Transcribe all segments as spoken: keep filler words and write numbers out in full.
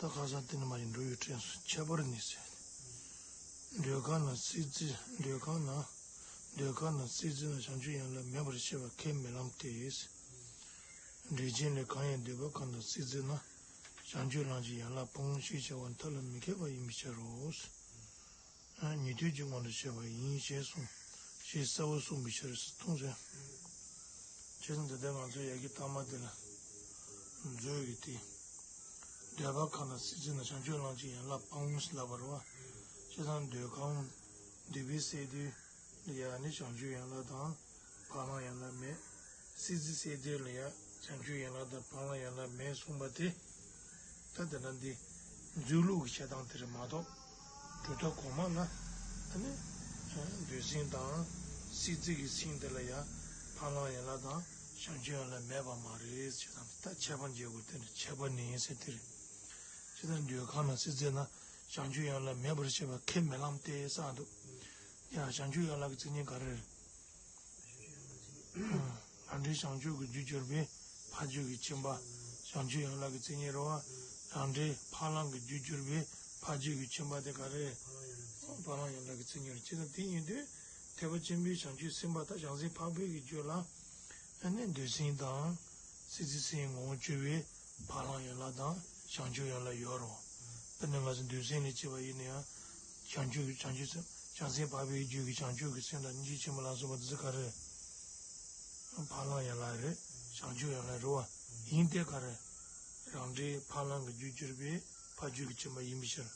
ད་ཁ་སང་དེ་ནི་མ་ཡིན་འགྲོ་ཡུལ་དྲན་སོང་། ཁྱད་པར་ནི་ཟེར། འདོད་ཁམས་ན་སྲིད་རྩེ། འདོད་ཁམས་ན། འདོད་ཁམས་ན་སྲིད་རྩེ་ན་བྱང་ཆུབ་ཡན་ལག་མེད་པར་བཤད་པ་ཁས་མི་ལེན་ཏེ། འགྲེལ་ཆེན་ལས། གང་ཡང་འདོད་པ་ཁམས་ན་སྲིད་རྩེ་ན། བྱང་ཆུབ་ལམ་གྱི་ཡན་ལག་སྤོང་ཞེས་བྱ་བ་མཐའ་ལ་མི་ཁེལ་བ་ཡིན་པའི་ཕྱིར་རོ། ཉན་ཐོས་ཀྱི་དབང་དུ་བྱས་པ་ཡིན་ཞེས་གསུངས། ཞེས་གསལ་བོར་གསུངས་པའི་ཕྱིར་གསུངས་ཟེར། བྱས་ཙང་འདི་ལྟར་ང་ཚོ་ཡ་གི་ཐ་མ་དེ་ལ་མཛོད་ཀྱི་དེ། འདོད་པ་ཁམས་ན་སྲིད་རྩེ་ན་བྱང་ཆུབ་ལམ་གྱི་ཡན་ལག་སྤོང་ཞེས་ལབ་པ་རེད་བ། བྱས་ཙང་འདོད་ཁམས། འདོད་པའི་སས་བསྡུས་ལ་ཡ་ནི་བྱང་ཆུབ་ཡན་ལག་དང་། འཕགས་ལམ་ཡན་ལག་མེད། སྲིད་རྩེའི་སས་བསྡུས་ལ་ཡ་བྱང་ཆུབ་ཡན་ལག་དང་འཕགས་ལམ་ཡན་ལག་མེད་གསུངས་པ་དེ། ད་དེ་ན་འདི་མཛོད་ལུགས་ཀྱི་བཤད་སྟངས་དེ་རེད་མ་གཏོགས། གྲུབ་མཐའ་གོང་མ་ལ་ཨ་ནི་འདོད་སེམས་དང་སྲིད་རྩེ་གི་སེམས་དེ་ལ་ཡ་འཕགས་ལམ་ཡན་ལག་དང་བྱང་ཆུབ་ཡན་ལག་མེད་པ་མ་རེད་ཅེས་དང་། ད་ཁྱད་པར་འབྱེད་དགོས་དེ་ནི་ཁྱད་པར་ནི་ཡིན་ཟེར་དེ་རེད། ཅེས་དང་། འདོད་ཁམས་ན་སྲིད་རྩེ་ན་བྱང་ཆུབ་ཡན་ལག་མེད་པར་བཤད་པ་ཁས་མི་ལེན་ཏེ་གསུངས་འདུག། ཡ། བྱང་ཆུབ་ཡན་ལག་གི་མཚན་ཉིད་ག་རེ་རེད། རང་འབྲས་བྱང་ཆུབ་ཀྱི་རྒྱུར་གྱུར་པའི་ཕ་རྒྱུད་ཀྱི་ཁྱིམ་པ། བྱང་ཆུབ་ཡན་ལག་གི་མཚན་ཉིད་རེད་བ། རང་འབྲས་འཕགས་ལམ་གྱི་རྒྱུར་གྱུར་པའི་ཕ་རྒྱུད་ཀྱི་ཁྱིམ་པ་དེ་ག་རེ། འཕགས་ལམ་ཡན་ལག་གི་མཚན་ཉིད་རེད། ཅེས་དང་། དེ་ཡིན་དུས་ཐེག་པ་ཆེན་པོའི་བྱང་ཆུབ་སེམས་དཔའ་དང་བྱང་སེམས་འཕགས་པའི་གི་རྒྱུད་ལ། ཨ་ནི་འདོད་སེམས་དང་སྲིད་རྩེའི་སེམས་ངོ་བོར་གྱུར་པའི་འཕགས་ལམ་ཡན་ལག་དང་བྱང་ཆུབ་ཡན་ལག་ཡོད་རེད། དཔེར་ན་ང་ཚོ་འདོད་སེམས་ལ་སྐྱེས་པ་ཡིན་ན་ཡང་། བྱང་ཆུབ་ཀྱི་བྱང་ཆུབ་སེམས། བྱང་སེམས་འཕགས་པའི་རྒྱུད་ཀྱི་བྱང་ཆུབ་ཀྱི་སེམས་དང་སྙིང་རྗེ་ཆེན་པོ་ལ་སོགས་པ་འདི་ཚོ་ག་རེ། འཕགས་ལམ་ཡན་ལག་རེད། བྱང་ཆུབ་ཡན་ལག་རེད་བ། ཡིན་ཏེ་ག་རེ། རང་འབྲས་འཕགས་ལམ་གྱི་རྒྱུར་གྱུར་པའི་ཕ་རྒྱུད་ཀྱི་ཁྱིམ་པ་ཡིན་པའི་ཕྱིར།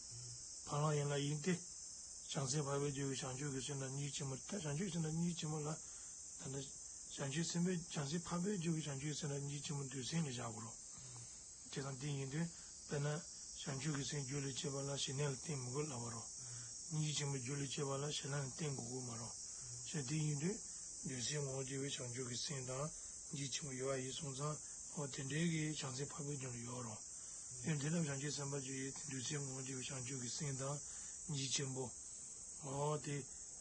འཕགས་ལམ་ཡན་ལག་ཡིན་ཏེ། བྱང་སེམས་འཕགས་པའི་རྒྱུད་ཀྱི་བྱང་ཆུབ་ཀྱི་སེམས་དང་སྙིང་རྗེ་ཆེན་པོ། ད་བྱང་ཆུབ་སེམས་དང་སྙིང་རྗེ་ཆེན་པོ་ལ། ད་ལྟ་བྱང་ཆུབ་སེམས་དཔའི། བྱང་སེམས་འཕགས་པའི་རྒྱུད་ཀྱི་བྱང་ཆུབ་སེམས་དང་སྙིང་རྗེ་ཆེན་པོ་འདོད་སེམས་ལ་བཞག་དགོས་རེད། བྱས་ཙང་དེ་ཡིན་དུས་དཔེར་ན་བྱང་ཆུབ་ཀྱི་སེམས་རྒྱུད་ལ་སྐྱེས་པ་ལ་ཞི་གནས་ལ་བརྟེན་མི་དགོས་ལབ་པ་རེད། སྙིང་རྗེ་ཆེན་པོ་རྒྱུད་ལ་སྐྱེས་པ་ལ་ཞི་གནས་ལ་བརྟེན་དགོས་ཀྱི་མ་རེད། བྱས་དེ་ཡིན་དུས་འདོད་སེམས་ངོ་བོར་གྱུར་པའི་བྱང་ཆུབ་ཀྱི་སེམས་དང་སྙིང་རྗེ་ཆེན་པོ་ཡོད་པ་ཡིན་སོང་ཙང་། འོ་དེ་འདྲའི་གི་བྱང་སེམས་འཕགས་པའི་རྒྱུད་ལ་ཡོད་རེད། ཡང་དེ་ལྟར་བྱང་ཆུབ་སེམས་དཔའ་རྒྱུད་ཡོད་དེ། འདོད་སེམས་ངོ་བོར་གྱུར་པའི་བྱང་ཆུབ་ཀྱི་སེམས་དང་སྙིང་རྗེ་ཆེན་པོ། འོ་དེ།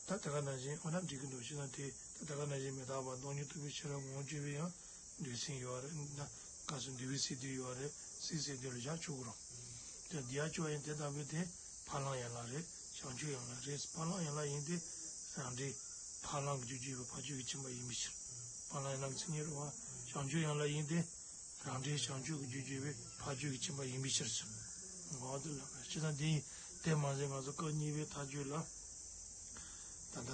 ད་དེ་ག་ནང་བཞིན། འོ་ན་འགྲིག་གི་འདུག་ཅེས་དང་། དེ་ད་དེ་ག་ནང་བཞིན་མི་རྟག་པ་སྟོང་ཉིད་རྟོགས་པའི་ཕྱིར་ངོ་བོར་གྱུར་པའི་ཡང་འདོད་སེམས་ཡོད་རེད། ད་ག་སོ་འདོད་པའི་སས་བསྡུས་ཡོད་རེད། སྲིད་སས་བསྡུས་ལ་བཞག་ཆོག་གི་རེད། དེ་འདི་ཡང་ཆོག་ཡིན། དེ་ལྟ་བུའི་དེ་འཕགས་ལམ་ཡན་ལག་རེད། བྱང་ཆུབ་ཡན་ལག་རེད། འཕགས་ལམ་ཡན་ལག་ཡིན་ཏེ། རང་འབྲས་འཕགས་ལམ་གྱི་རྒྱུར་གྱུར་པའི་ཕ་རྒྱུད་ཀྱི་ཁྱིམ་པ་ཡིན་པའི་ཕྱིར། འཕགས་ལམ་ཡན་ལག་གི་མཚན་ཉིད་རེད་བ། བྱང་ཆུབ་ཡན་ལག་ཡིན་ཏེ། རང་འབྲས་བྱང་ཆུབ་ཀྱི་རྒྱུར་གྱུར་པའི་ཕ་རྒྱུད་ཀྱི་ཁྱིམ་པ་ཡིན་པའི་ཕྱིར་ཟེར། འོ་དེ་ལ་བྱས་ཙང་དེ་ཡིན། དེ་མ་ཟད་ང་ཚོ་སྐབས་གཉིས་པའི་མཐའ་དཔྱོད་ལ། ད་ལྟ་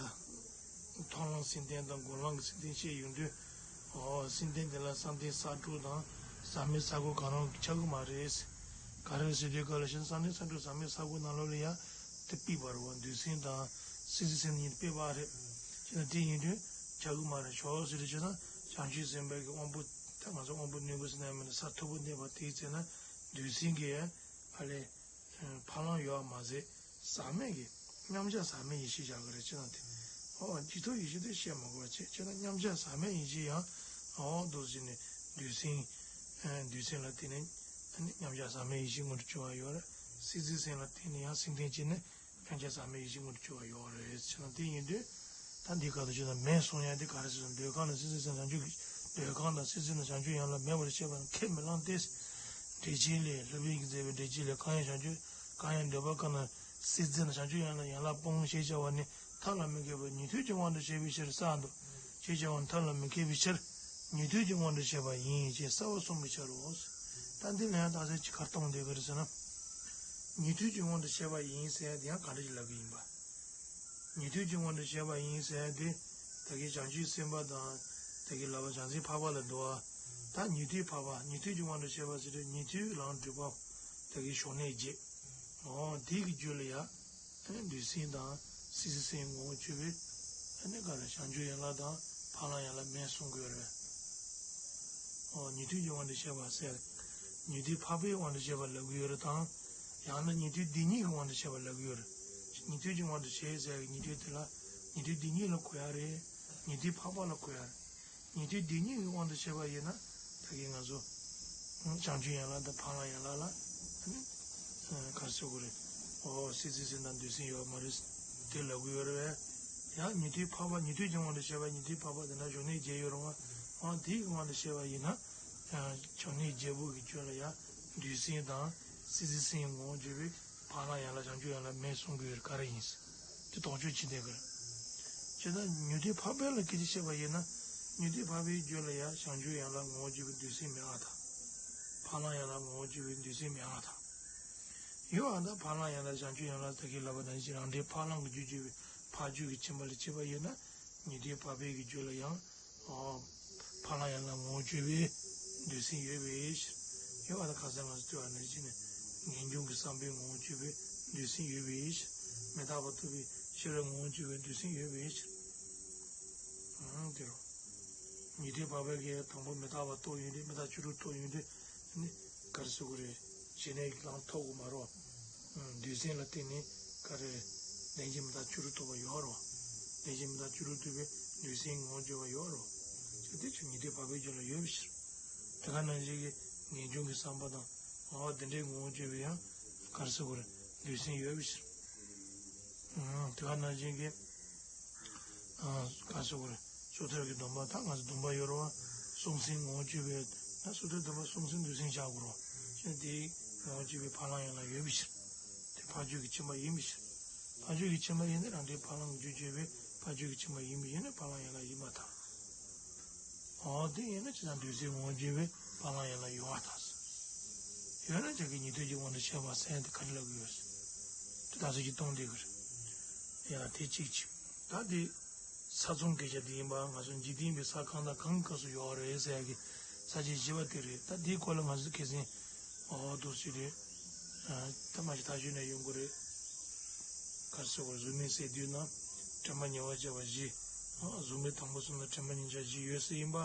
མཐོང་ལམ་སེམས་ལྡན་དང་སྒོམ་ལམ་གྱི་སེམས་ལྡན་བཤད་ཡོང་དུས། འོ་སེམས་ལྡན་དེ་ལ་བསམ་གཏན་བསགས་གྲུབ་དང་ཟག་མེད་ས་བགོ་གང་རུང་ཆགས་ཀྱི་མ་རེད། ག་རེ་ཟེར་དུས་སྐབས་ལ་བྱས་ན་བསམ་གཏན་བསགས་གྲུབ་ཟག་མེད་ས་བགོ་ནང་ལོགས་ལ་ཡང་དེ་དཔེ་བར་བ། འདོད་སེམས་དང་སྲིད་རྩེའི་སེམས་གཉིས་དཔེ་བར་རེད། བྱས་ན་དེ་ཡིན་དུས་ཆགས་ཀྱི་མ་རེད། ཞོག་ཟེར་དུས་བྱས་ན་བྱང་ཆུབ་སེམས་དཔའི་གི་དབང་པོ། ད་ང་ཚོ་དབང་པོ་རྣོན་པོ་ཟེར་ན་མིན་ན་ས་མཐོ་པོ་གནས་པ་དེའི་ཚེ་ན་འདོད་སེམས་ཀྱི་ཨ་ལས། འཕགས་ལམ་ཡོད་མ་ཟད་ཟག་མེད་ཀྱི་མཉམ་གཞག་ཟག་མེད་ཡེ་ཤེས་བཞག་གི་རེད། ཅེས་དང་དེ། འོ་ཇི་ལྟར་ཡེ་ཤེས་དེ་བཤད་མ་དགོས་པ་བྱས། བྱས་ན་མཉམ་གཞག་ཟག་མེད་ཡེ་ཤེས་ཡང་། འོ་འདུག་ཟེར་ནས་འདོད་སེམས། འདོད་སེམས་ལ་བརྟེན་ནས་མཉམ་གཞག་ཟག་མེད་ཡེ་ཤེས་མངོན་དུ་གྱུར་བ་ཡོད་རེད། སྲིད་རྩེའི་སེམས་ལ་བརྟེན་ནས་ཡང་སེམས་ལྡན་བྱས་ནས་མཉམ་གཞག་ཟག་མེད་ཡེ་ཤེས་མངོན་དུ་གྱུར་བ་ཡོད་རེད། བྱས་ན་དེ་ཡིན་དུས། ད་འདི་ག་དུ་བྱས་ན་མེད་གསུང་ཡ་དེ་ག་རེ་ཟེར་ན། འདོད་ཁམས་ན་སྲིད་རྩེའི་སེམས་བྱང་ཆུབ་ཀྱི། འདོད་ཁམས་ན་སྲིད་རྩེ་ན་བྱང་ཆུབ་ཡན་ལག་མེད་པར་བཤད་པ་ཁས་མི་བླངས་ཏེ། འགྲེལ་ཆེན་ལས། སློབ་དཔོན་གྱིས་མཛད་པའི་འགྲེལ་ཆེན་ལས། གང་ཡང་བྱང་ཆུབ། གང་ཡང་འདོད་པ་ཁམས་ན་སྲིད་རྩེ་ན་བྱང་ཆུབ་ཡན་ལག་ཡན་ལག་སྤོང་ཞེས་བྱ་བ་ནི་མཐའ་ལ་མི་ཁེལ་བ་ཉན་ཐོས་ཀྱི་དབང་དུ་བྱས་པའི་ཕྱིར་གསུངས་འདུག། ཞེས་བྱ་བ་མཐའ་ལ་མི་ཁེལ་བའི་ཕྱིར་ཉན་ཐོས་ཀྱི་དབང་དུ་བྱས་པ་ཡིན་ཞེས་གསལ་བར་གསུངས་པའི་ཕྱིར་རོ། ད་འདི་ལ་ཡང་རྟགས་གསལ་གྱི་ཁར་གཏོང་བསྡད་པ་རེད་ཟེར་ན། ཉན་ཐོས་ཀྱི་དབང་དུ་བྱས་པ་ཡིན་ཟེར་ཡ་དེ་ཡང་ག་འདྲ་ཞིག་ལབ་ཀྱི་ཡིན་པ། ཉན་ཐོས་ཀྱི་དབང་དུ་བྱས་པ་ཡིན་ཟེར་ཡ་དེ། ད་གིན་བྱང་ཆུབ་སེམས་དཔའ་དང་། ད་གིན་ལབ་པ་བྱང་སེམས་འཕགས་པ་ལ་འདུ་བ། ད་ཉན་ཐོས་འཕགས་པ། ཉན་ཐོས་ཀྱི་དབང་དུ་བྱས་པ་ཟེར་དུས་ཉན་ཐོས་ལམ་སྒྲུབ་པ། ད་གིན་གཞོགས་ནས་བརྒྱད། འོ་དེ་གི་རྒྱུད་ལ་ཡ། ཨ་ནི་འདོད་སེམས་དང་སྲིད་རྩེའི་སེམས་ངོ་བོར་གྱུར་པའི། ཨ་ནི་ག་རེ་བྱང་ཆུབ་ཡན་ལག་དང་འཕགས་ལམ་ཡན་ལག་མེད་གསུང་གི་ཡོད་རེད། འོ་ཉན་ཐོས་ཀྱི་དབང་དུ་བྱས་པ་ཟེར། ཉན་ཐོས་འཕགས་པའི་དབང་དུ་བྱས་པ་ལབ་ཀྱི་ཡོད་རེད་དང་། ཡང་ན་ཉན་ཐོས་སྡེ་གཉིས་ཀྱི་དབང་དུ་བྱས་པ་ལབ་ཀྱི་ཡོད་རེད། ཉན་ཐོས་ཀྱི་དབང་དུ་བྱས་ཟེར་བའི་ཉན་ཐོས་དེ་ལ་ཉན་ཐོས་སྡེ་གཉིས་ལ་གོ་ཡ་རེད། ཉན་ཐོས་འཕགས་པ་ལ་གོ་ཡ་རེད། ཉན་ཐོས་སྡེ་གཉིས་ཀྱི་དབང་དུ་བྱས་པ་ཡིན་ན། ད་གིན་ང་ཚོ་བྱང་ཆུབ་ཡན་ལག་དང་འཕགས་ལམ་ཡན་ལག་ལ་ཨ་ནི་ག་རེ་ཟེར་དགོས་རེད། འོ་སྲིད་རྩེའི་སེམས་དང་འདོད་སེམས་ཡོད་མ་རེད་དེ་ལབ་ཀྱི་ཡོད་རེད་པས། ཡང་ཉན་ཐོས་འཕགས་པ། ཉན་ཐོས་ཀྱི་དབང་དུ་བྱས་པ་ཉན་ཐོས་འཕགས་པ་དེ་འདྲ་གཞོགས་ནས་བརྒྱད་ཡོད་རུང་བ། འོ་དེའི་དབང་དུ་བྱས་པ་ཡིན་ན། ཡང་གཞོགས་ནས་བརྒྱད་པོ་གི་རྒྱུད་ལ་ཡང་འདོད་སེམས་དང་ སྲིད་རྩེའི་སེམས་ངོ་བོར་གྱུར་པའི་བག་ལེན་ཡན་ལག་བྱང་ཆུབ་ཡན་ལག་མེད་གསུང་གི་ཡོད་ག་རེ་ཡིན། དེ་དོགས་གཅོད་བྱེད་བསྡད་གི་རེད། བྱས་ཙང་ཉན་ཐོས་འཕགས་པའི་ལ་སྐད་ཆ་བཤད་པ་ཡིན་ན། ཉན་ཐོས་འཕགས་པའི་རྒྱུད་ལ་ཡང་བྱང་ཆུབ་ཡན་ལག་ངོ་བོར་གྱུར་པའི་འདོད་སེམས་མེད་པ་དང་། བག་ལེན་ཡན་ལག་ངོ་བོར་གྱུར་པའི་འདོད་སེམས་མེད་པ་དང་། ཡོད་པ་དང་། བག་ལེན་ཡན་ལག་བྱང་ཆུབ་ཡན་ལག་ད་གིན་ལབ་པ་ནང་བཞིན་རང་འབྲས་བག་ལེན་གྱི་རྒྱུར་གྱུར་པའི་འཕགས་མཆོག་གི་ཁྱིམ་པ་ལ་སྐྱེས་པ་ཡིན་ན། ཉན་ཐོས་འཕགས་པའི་གི་རྒྱུད་ལ་ཡང་། ཨོ། བག་ལེན་ཡན་ལག་ངོ་བོར་གྱུར་པའི་འདོད་སེམས་ཡོད་པའི་ཕྱིར། ཡོད་པ་དང་། ཁ་སང་ང་ཚོས་ལྟོས་པ་ནང་བཞིན་ནི། ངེས་འབྱུང་གི་བསམ་པའི་ངོ་བོར་གྱུར་པའི་འདོད་སེམས་ཡོད་པའི་ཕྱིར། མི་རྟག་པ་རྟོགས་པའི་ཤེས་རབ་ངོ་བོར་གྱུར་པའི་འདོད་སེམས་ཡོད་པའི་ཕྱིར། ཨང་། དེ་རུ། ཉན་ཐོས་འཕགས་པའི་གི་དང་པོ་མི་རྟག་པ་རྟོགས་ཡོང་དུས། མི་རྟག་བཅུ་དྲུག་རྟོགས་ཡོང་དུས། ནི། ག་རེ་ཟེར་དགོས་རེད། ཞི་གནས་ཀྱི་ལམ་ཐོབ་དགོས་མ་རེད། འདོད་སེམས་ལ་བརྟེན་ནས་ག་རེ། ལན་གཅིག་མི་རྟག་བཅུ་དྲུག་རྟོགས་པ་ཡོད་རེད། ལན་གཅིག་མི་རྟག་བཅུ་དྲུག་རྟོགས་པའི་འདོད་སེམས་ངོ་བོར་གྱུར་པ་ཡོད་རེད། ཅེས་དེ་ཚོ་ཉན་ཐོས་འཕགས་པའི་རྒྱུད་ལ་ཡོད་པའི་ཕྱིར། དེ་ག་ནང་བཞིན་གྱི་ངེས་འབྱུང་གི་བསམ་པ་དང་། འོ། དེ་འདྲའི་ངོ་བོར་གྱུར་པའི་ཡང་། ག་རེ་ཟེར་དགོས་རེད། འདོད་སེམས་ཡོད་པའི་ཕྱིར། ཨང་། དེ་ག་ནང་བཞིན་གྱི། ཨང་། ག་རེ་ཟེར་དགོས་རེད། སོ་ཐར་གྱི་སྡོམ་པ་དང་། ང་ཚོ་སྡོམ་པ་ཡོད་རེད་པ། གསུམ་ཚན་ངོ་བོར་གྱུར་པའི། ད་སོ་ཐར་སྡོམ་པ་གསུམ་ཚན་འདོད་སེམས་བཞག་དགོས་རེད་པ། ཅེས་དེའི་ངོ་བོར་གྱུར་པའི་བག་ལེན་ཡན་ལག་ཡོད་པའི་ཕྱིར། དེ་འཕགས་མཆོག་གི་ཁྱིམ་པ་ཡིན་པའི་ཕྱིར། འཕགས་མཆོག་གི་ཁྱིམ་པ་ཡིན་ན་རང་འབྲས་བག་ལེན་གྱི་རྒྱུར་གྱུར་པའི་འཕགས་མཆོག་གི་ཁྱིམ་པ་ཡིན་པ་ཡིན་ན་བག་ལེན་ཡན་ལག་ཡིན་པར་ཐལ། འོ། དེ་ཡིན་ན་ཅི་ལྟར་འདོད་སེམས་ངོ་བོར་གྱུར་པའི་བག་ལེན་ཡན་ལག་ཡོད་པར་ཐལ། ཡོད་ན་ཅག་གི་ཉན་ཐོས་ཀྱི་དབང་དུ་བྱས་པ་ཟེར་ཡ་དེ་ག་རེ་ལབ་ཀྱི་ཡོད་རེད། དེ་ད་གཟོད་ཅིག་གཏོང་བསྡད་ཀྱི་རེད། ཡ། དེ་གཅིག་གཅིག་ད་དེ་ས་མཚམས་སྐད་ཆ་དེ་ཡིན་པ། ང་ཚོ་འཇིག་རྟེན་པའི་ས་གང་དང་གང་གི་སྐབས་སུ་ཡོད་རེད་ཟེར་ཡ་གི་ས་བཅད་བཞི་པ་དེ་རེད། ད་དེའི་སྐོར་ལ་ང་ཚོ་ཁ་སང་། འོ། འདུག་སེ་རེད། ཨ། ད་མ་གཞི་ཐག་ཆོད་ནས་ཡོང་གི་རེད། ག་རེ་ཟེར་དགོས། གཟུགས་མེད་ཟེར་དུས་ན་དྲན་པ་ཉེ་བར་བྱས་པ་བཞི། ཨ། གཟུགས་མེད་དང་པོ་གསུམ་ལ་དྲན་པ་ཉེ་བར་བྱས་པ་བཞི་ཡོད་ས་ཡིན་པ།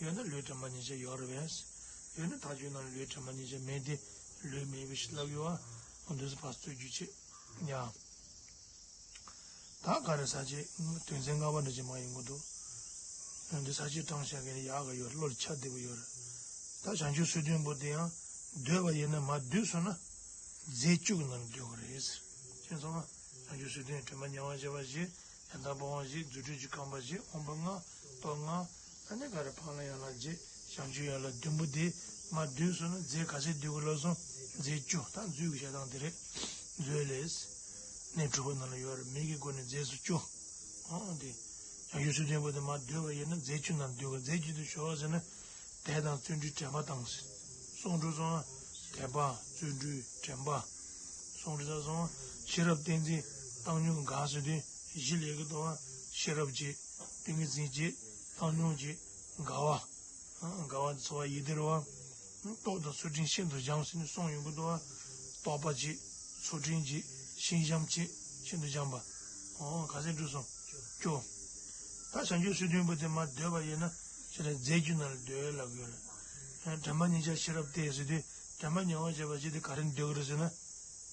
ཡོད་ན་ལུས་དྲན་པ་ཉེ་བར་བྱས་པ་ཡོད་རེད་པས། ཡོད་ན་ཐག་ཆོད་ན་ལུས་དྲན་པ་ཉེ་བར་བྱས་པ་མེད་དེ། ལུས་མེད་པའི་ཕྱིར་ལབ་ཡོད་པ། འདུག་སེ་ཕར་རྩོད་རྒྱུ་བྱེད། ཡ། ད་ག་རེ་ས་བཅད་དོན་ཚན་ལྔ་པ་འདྲ་ཅིག་མར་ཡོང་གི་འདུག་འདི་ས་བཅད་བགྲངས་བཞག་མཁན་ཡག་ག་ཡོད་རེད། བློ་ལ་ཁྱབ་བདེ་པོ་ཡོད་རེད། ད་བྱང་ཆུབ་སེམས་ལྡན་པོ་དེ་ཡང་འདོད་པ་ཡིན་ན་མར་བསྡུས་སོང་ན་རྫས་བཅུ་གི་ནང་ལ་འདུ་གི་རེད་ཟེར། ཁྱེད་ཚང་མ་བྱང་ཆུབ་སེམས་ལྡན། དྲན་པ་ཉེ་བར་བྱས་པ་བཞི། ཡང་དག་སྤོང་བ་བཞི། རྫུ་འཕྲུལ་གྱི་རྐང་པ་བཞི། མངོན་པ་ལྔ། སྟོབས་ལྔ། ཨ་ནི་ག་རེ། བག་ལེབ་ཡན་ལག་བརྒྱད། བྱང་ཆུབ་ཡན་ལག་བདུན་པོ་དེ་མར་བསྡུས་སོང་ན་རྫས་ག་ཚད་འདུ་གི་ལབ་སོང་། རྫས་བཅུ། ད་མཛོད་ཀྱི་བཤད་སྟངས་དེ་རེད། མཛོད་ལས། གནས་དྲུག་པ་ནང་ལ་ཡོད་རེད། མིང་གི་སྒོ་ནས་རྫས་སུ་བཅུ། ཨོ་དེ། བྱང་ཆུབ་སེམས་ལྡན་པོ་དེ་མར་བསྡུས་པ་ཡིན་ན་རྫས་བཅུ་ནང་འདུ་གི། རྫས་བཅུ་དེ་ཆོག་ཟེར་ན། དད་དང་བརྩོན་འགྲུས་དྲན་པ་དང་ཟེར། གསུང་སྒྲོས་སོང་། དད་པ། བརྩོན་འགྲུས། དྲན་པ། གསུང་སྒྲོས་ས་སོང་། ཤེས་རབ་ཏིང་འཛིན། བཏང་སྙོམས་དགའ་ཟེར་དུས་བཞི་ལབ་ཀྱི་འདུག་པ། ཤེས་རབ་བརྒྱད། ཏིང་ངེ་འཛིན་བརྒྱད། བཏང་སྙོམས་བརྒྱད། དགའ་བ། ཨ། དགའ་བ་འདི་ཚོར་བ་ཡིད་བདེ་བ། སྟོབས་དང་ཚུལ་ཁྲིམས་ཤིན་ཏུ་འཇམ་ཟེར་ནས་གསུངས་ཡོང་གི་འདུག་པ། སྟོབས་པ་བརྒྱད། ཚུལ་ཁྲིམས་བརྒྱད། ཤིན་འཇམ་བརྒྱད། ཤིན་ཏུ་འཇམ་པ། ཨོ། ག་ཚད་འགྲུབ་སོང་། བཅུ། ད་བྱང་ཆུབ་སེམས་ལྡན་པོ་དེ་མར་བསྡུས་པ་ཡིན་ན་ཅི་ལ་རྫས་བཅུ་ནང་ལ་འདུ་ལབ་ཀྱི་ཡོད་རེད། དྲན་པ་ཉེ་བར་བྱས་ཤེས་རབ་སྟེ་ཟེར་དུས་དྲན་པ་ཉེ་བར་བྱས་པ་བཞི་དེ་ག་རེ་འདུ་གི་རེད་ཟེར་ན།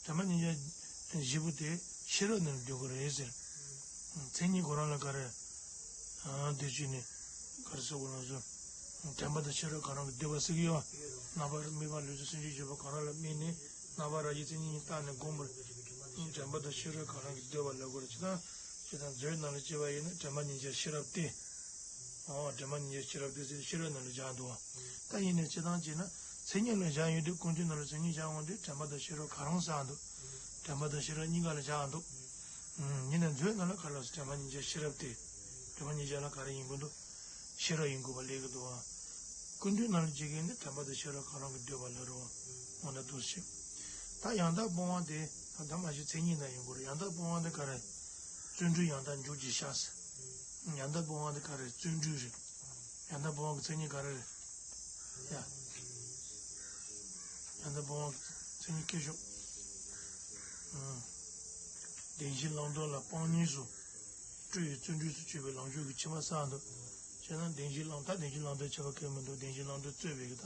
དྲན་པ་ཉེ་བར་བྱས་བཞི་པོ་དེ་ཤེས་རབ་ནང་ལ་འདུ་གི་རེད་ཟེར། མཚན་ཉིད་ཁོ་རང་ལ་ག་རེ། ཨ། དེ་བྱས་ནས་ག་རེ་ཟེར་དགོས་ལབ་སོང་། དྲན་པ་དང་ཤེས་རབ་གང་རུང་གིས་བསྡུས་པ་ཟེར་གྱི་ཡོད། རྣམ་པར་སྨིན་པ་ལུས་རྩལ་སེམས་ཅན་བརྗོད་པ་གང་རུང་ལ་དམིགས་ནས་རྣམ་པར་རང་བཞིན་མཚན་ཉིད་གཉིས་བརྟགས་ནས་བསྒོམ་པར། དྲན་པ་དང་ཤེས་རབ་གང་རུང་གིས་བསྡུས་པ་ལབ་དགོས་རེད། ཇི་ལྟར་ཇི་ལྟར་མཛོད་ནང་ལ་བྱས་པ་ཡིན་ན་དྲན་པ་ཉེ་བར་བྱས་ཤེས་རབ་སྟེ། ཨོ། དྲན་པ་ཉེ་བར་བྱས་ཤེས་རབ་སྟེ་ཟེར་ཤེས་རབ་ནང་ལ་སྦྱར་འདུག་པ། ད་ཡིན་ནའི་སྤྱིར་བཏང་བྱས་ན་མཚན་ཉིད་ལ་སྦྱར་ཡོང་དུས་ཀུན་བཏུས་ནང་ལ་མཚན་ཉིད་སྦྱར་འོང་དུས་དྲན་པ་དང་ཤེས་རབ་གང་རུང་ཟེར་འདུག་དྲན་པ་དང་ཤེས་རབ་གཉིས་ཀ་ལ་སྦྱར་འདུག་ཡིན་ནའི་མཛོད་ནང་ལ་ག་རེ་ལབ་སོང་། དྲན་པ་ཉེ་བར་བྱས་ཤེས་རབ་སྟེ། དྲན་པ་ཉེ་བར་བྱས་ལ་ག་རེ་ཡིན་དགོས་འདུག་ཤེས་རབ་ཡིན་དགོས་པ་ལབ་ཀྱི་འདུག་པ། ཀུན་བཏུས་ནང་ལ་བྱེད་མཁན་ནི་དྲན་པ་དང་ཤེས་རབ་གང་རུང་གིས་བསྡུས་པ་ལབ་རེད་པ། འོ་ན་འདུག་སེ། ད་ཡང་དག་སྤོང་བ་དེ་ད་མ་གཞི་མཚན་ཉིད་ནང་ཡོང་གི་རེད། ཡང་དག་སྤོང་བ་དེ་ག་རེ། བརྩོན་འགྲུས་ཡང་དག་འཇུག་ཅེས་བྱ་ཟེར། ཡང་དག་སྤོང་བ་དེ་ག་རེ། བརྩོན་འགྲུས་རེད། ཡང་དག་སྤོང་བ་གི་མཚན་ཉིད་ག་རེ་རེད། ཡ། ཡང་དག་སྤོང་བ་གི་མཚན་ཉིད་སྐད་ཤོག་ཨང་། བདེན་བཞིའི་བླང་དོར་ལ་སྤང་གཉེན་སོགས། སྤྲོས་པའི་བརྩོན་འགྲུས་སུ་གྱུར་པའི་ལམ་མཆོག་གི་ཁྱིམ་པ་ཟེར་འདུག་བྱས་ན་བདེན་བཞིའི་བླང་། ད་བདེན་བཞིའི་བླང་དོར་ཁྱད་པར་གང་ཡང་མི་འདུག་བདེན་བཞིའི་བླང་དོར་རྩོད་པའི་གི་ད་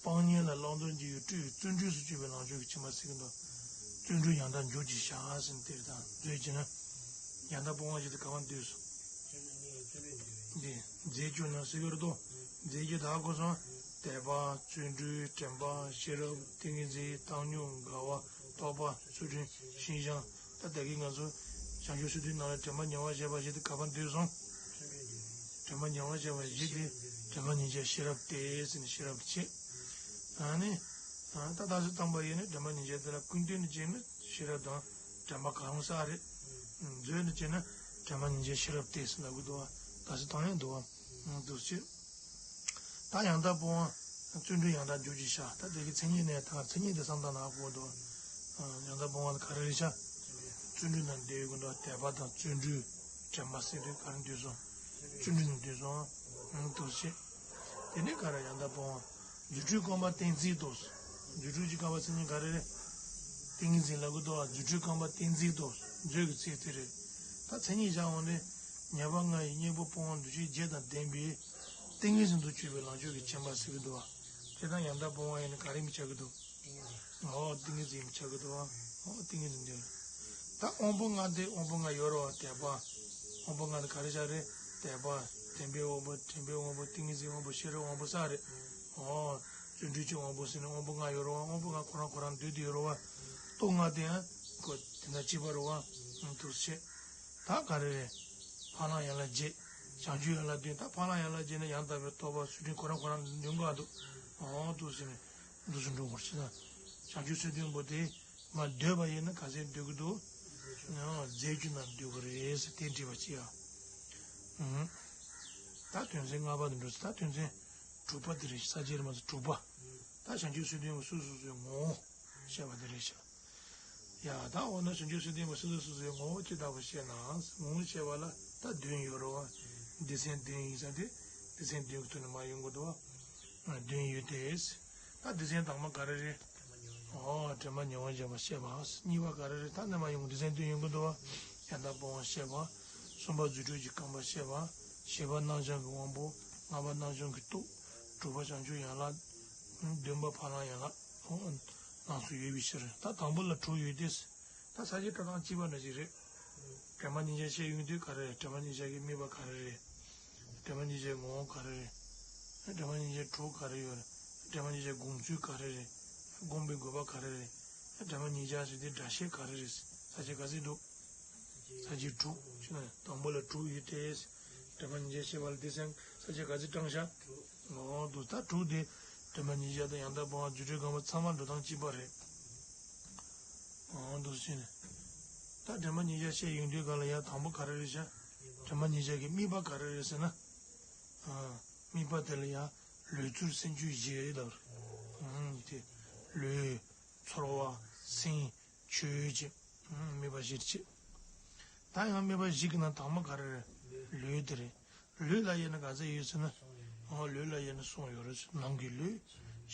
སྤང་གཉེན་ལ་བླང་དོར་གྱི་ཡུལ་སྤྲོས་པའི་བརྩོན་འགྲུས་སུ་གྱུར་པའི་ལམ་མཆོག་གི་ཁྱིམ་པ་ཟེར་གི་འདུག་བརྩོན་འགྲུས་ཡང་དག་འཇུག་ཅེས་བྱ་ཟེར་ནས་དེར་དང་མཛོད་ཅེ་ན། ཡང་དག་སྤོང་བ་ཞིག་ཏུ་ག་བ་འདུས་སོ། འདི་རྫས་བཅུ་ནང་ཟེར་གྱི་རེད་དོ། རྫས་བཅུ་ད་གོ་སོང་། དད་པ། བརྩོན་འགྲུས། དྲན་པ། ཤེས་རབ། ཏིང་ངེ་འཛིན། བཏང་སྙོམས། དགའ་བ། རྟོགས་པ། ཚུལ་ཁྲིམས། ཤིན་སྦྱངས། ད་ད་གིན་ང་ཚོ་བྱང་ཆུབ་སེམས་འདུལ་ནང་ལ་དྲན་པ་ཉེ་བར་བྱས་པ་བཞི་དེ་ག་བ་འདུས་སོང་། དྲན་པ་ཉེ་བར་བྱས་པ་བཞི་དེ་དྲན་པ་ཉེ་བར་བྱས་ཤེས་རབ་སྟེ་ཟེར་ནས་ཤེས་རབ་བྱེད། ཨ་ནི། ད་ད་གཟོད་བཏང་པ་ཡིན་ན་དྲན་པ་ཉིད་ཅན་དེ་ལ་ཀུན་བཏུས་ནས་བྱས་ན་ཤེས་རབ་དང་དྲན་པ་གང་རུང་གསལ་རེད། མཛོད་ནས་བྱས་ན་དྲན་པ་ཉིད་ཅན་ཤེས་རབ་སྟེ་ཟེར་ལབ་གི་འདུག་བ། ད་གཟོད་བཏང་ཡང་འདུག་བ། འདུག་ཅེས། ད་ཡང་དག་སྤོང་བ་བརྩོན་འགྲུས་ཡང་དག་འཇུག་ཅེས་བྱ། ད་དེ་གི་མཚན་ཉིད་ནས་ད་མཚན་ཉིད་དེ་བསམ་བཏང་ན་གོ་འདུག་ཡང་དག་སྤོང་བ་ག་རེ་རེད་བྱ། བརྩོན་འགྲུས་དང་ལྡན་ཡོད་ཀྱི་འདུག་དད་པ་དང་བརྩོན་འགྲུས་དྲན་པ་ཟེར་དུས་ག་རེ་འདུས་སོང་། བརྩོན་འགྲུས་ནང་འདུས་སོང་། འདུག་ཅེས། དེ་ནས་ག་རེ་ཡང་དག་སྤོང་བ། རྫུ་འཕྲུལ་རྐང་པ་བསྟན་འཛིན་དུ། རྫུ་འཕྲུལ་གྱི་རྐང་པ་མཚན་ཉིད་ག་རེ་རེད། ཏིང་ངེ་འཛིན་ལབ་གི་འདུག་བ། རྫུ་འཕྲུལ་རྐང་པ་བསྟན་འཛིན་དུ། མཛོད་ཀྱི་ཚིག་དེ་རེད། ད་མཚན་ཉིད་བཞག་འོང་ནས། ཉེས་པ་ལྔ་ཡི་གཉེན་པོ་སྤོང་བ་འདུ་བྱེད་བརྒྱད་དང་ལྡན་པའི་ཏིང་ངེ་འཛིན་དུ་གྱུར་པའི་ལམ་མཆོག་གི་བྱིན་པ་ཟེར་གི་འདུག་བ། དེ་དང་ཡང་དག་སྤོང་བ་ཡིན་ན་ག་རེ་མི་བྱ་གི་འདུག་འོ་ཏིང་ངེ་འཛིན་མི་བྱ་གི་འདུག་བ། འོ་ཏིང་ངེ་འཛིན་འདུག་ད་དབང་པོ་ལྔ་དེ་དབང་པོ་ལྔ་ཡོད་རེད་བ། དད་པ། དབང་པོ་ལྔ་དེ་ག་རེ་བྱ་རེད། དད་པ། དྲན་པའི་དབང་པོ། དྲན་པའི་དབང་པོ། ཏིང་ངེ་འཛིན་དབང་པོ། ཤེས་རབ་དབང་པོ་ས་རེད། འོ། བརྩོན་འགྲུས་ཀྱི་དབང་པོ་ཟེར་ནས་དབང་པོ་ལྔ་ཡོད་རེད་བ། དབང་པོ་ལྔ་ཁོ་རང་ཁོ་རང་འདུས་ཏེ་ཡོད་རེད་བ། སྟོབས་ལྔ་དེ་ཡང་ཁོ་དེ་འདྲ་གཅིག་པ་རེད་བ། འདུག་ཅེས། ད་ག་རེ་རེད། འཕགས་ལམ་ཡན་ལག་བརྒྱད། བྱང་ཆུབ་ཡན་ལག་བདུན། ད་འཕགས་ལམ་ཡན་ལག་བརྒྱད་ནི་ཡང་དག་པའི་རྟོགས་པ་ཚུལ་ཁྲིམས་ཁོ་རང་ཁོ་རང་འདུས་འགག་འདུག་འོ་འདུག་ཟེར་ནས་འདུག་སེ་འགྲོ་དགོས་ཤེ་ན། བྱང་ཆུབ་སེམས་བདུན་པོ་དེ་མ་འདོད་པ་ཡིན་ན་ག་ཚད་འདོད་ཀྱི་འདུག་རྫས་རྒྱུ་རྣམས་འདོད་ཀྱི་རེད་ཟེར་དེ་འདྲི་བ་ཅི་ཡ། ད་དོན་ཚན་ལྔ་པ་དུ་འགྲོ་ཟེར། ད་དོན་ཚན་དྲུག་པ་དེ་རེད། ས་བཅད་རེད་མ་ཟེར་དྲུག་པ། ད་བྱང་ཆུབ་སེམས་བདུན་པོ་སོ་སོ་སོའི་ངོ་བོ་བཤད་པ་དེ་རེད་ཤག་ཡ་ད་འོ་ན་བྱང་ཆུབ་སེམས་བདུན་པོ་སོ་སོ་སོ་སོའི་ངོ་བོ་ཅི་ལྟ་བུ་བཤད་ན། ངོ་བོ་བཤད་པ་ལ་ད་བདུན་ཡོད་རེད་བ། སྡེ་ཚན་བདུན་ཡིན་ས་དེ་སྡེ་ཚན་བདུན་གྱི་ཐོག་ནས་མར་ཡོང་གི་འདུག་བ། བདུན་ཡོད་དེ། ད་སྡེ་ཚན་དང་པོ་ག་རེ་རེད། ཨོ་དྲན་པ་ཉེ་བར་བཞག་པ་བཤད་པ། གཉིས་པ་ག་རེ་རེད། ད་ནས་མར་ཡོང་གི་སྡེ་ཚན་བདུན་ཡོང་གི་འདུག་བ། ཡང་དག་སྤོང་བ་བཤད་པ། གསུམ་པ་རྫུ་འཕྲུལ་གྱི་རྐང་པ་བཤད་པ། བཞི་པ་རྣམ་བྱང་གི་དབང་པོ། ལྔ་པ་རྣམ་བྱང་གི་སྟོབས། དྲུག་པ་བྱང་ཆུབ་ཡན་ལག་བདུན་པ་འཕགས་ལམ་ཡན་ལག་ལམ་སོགས་ཡོད་པའི་ཕྱིར། ད་དང་པོ་ལ་དྲུག་ཡོད་དེ། ད་ས་བཅད་ཁ་སང་གཅིག་པ་འདྲ་ཞིག་རེད། དྲན་པ་ཉིད་ཅན་བཤད་ཡོང་དུས་ག་རེ་རེད། དྲན་པ་ཉིད་ཅན་གྱི་དམིགས་པ་ག་རེ་རེད། དྲན་པ་ཉིད་ཅན་ངོ་བོ་ག་རེ་རེད། དྲན་པ་ཉིད་ཅན་གྲོགས་ག་རེ་ཡོད་རེད། དྲན་པ་ཉིད་ཅན་སྒོམ་ཚུལ་ག་རེ་རེད། སྒོམ་པའི་དགོས་པ་ག་རེ་རེད། དྲན་པ་ཉིད་ཅན་ཟེར་དུས་སྒྲ་བཤད་ག་རེ་རེད། ས་བཅད་ག་ཚོད་འདུག་ས་བཅད་དྲུག་ཞུ་ན་དང་པོ་ལ་དྲུག་ཡོད་དེ། དྲན་པ་ཉིད་ཅན་བཤད་པ་ལ་སྡེ་ཚན་ས་བཅད་ག་ཚོད་བགྲངས་ཤག་འོ་འདུག་ད་དྲུག་དེ། དྲན་པ་ཉིད་ཅན་དང་ཡང་དག་སྤོང་བ་རྫུ་འཕྲུལ་རྐང་པ་ཚང་མ་འགྲོ་སྟངས་གཅིག་པ་རེད། འོ་འདུག་ཟེར་ནས། ད་དྲན་པ་ཉིད་ཅན་བཤད་ཡོང་དུས་གང་ལ་ཡང་དང་པོ་ག་རེ་རེད་ཤག་དྲན་པ་ཉིད་ཅན་གྱི་དམིགས་པ་ག་རེ་རེད་ཟེར་ན། དམིགས་པ་དེ་ལ་ཡང་ལུས་ཚུལ་སེམས་བཅུ་བཞི་རེད་ལབ་རེད། དེ་ལུས། ཚོར་བ། སེམས། ཆོས་ཅན། དམིགས་པ་བཞིར་བྱེད། ད་ཡང་དམིགས་པ་བཞི་གི་ནང་དང་པོ་ག་རེ་རེད། ལུས་དེ་རེད། ལུས་ལ་དབྱེ་ན་ག་ཚོད་ཡོད་ཟེར་ན། འོ་ལུས་ལ་དབྱེ་ན་གསུམ་ཡོད་རེད། ནང་གི་ལུས།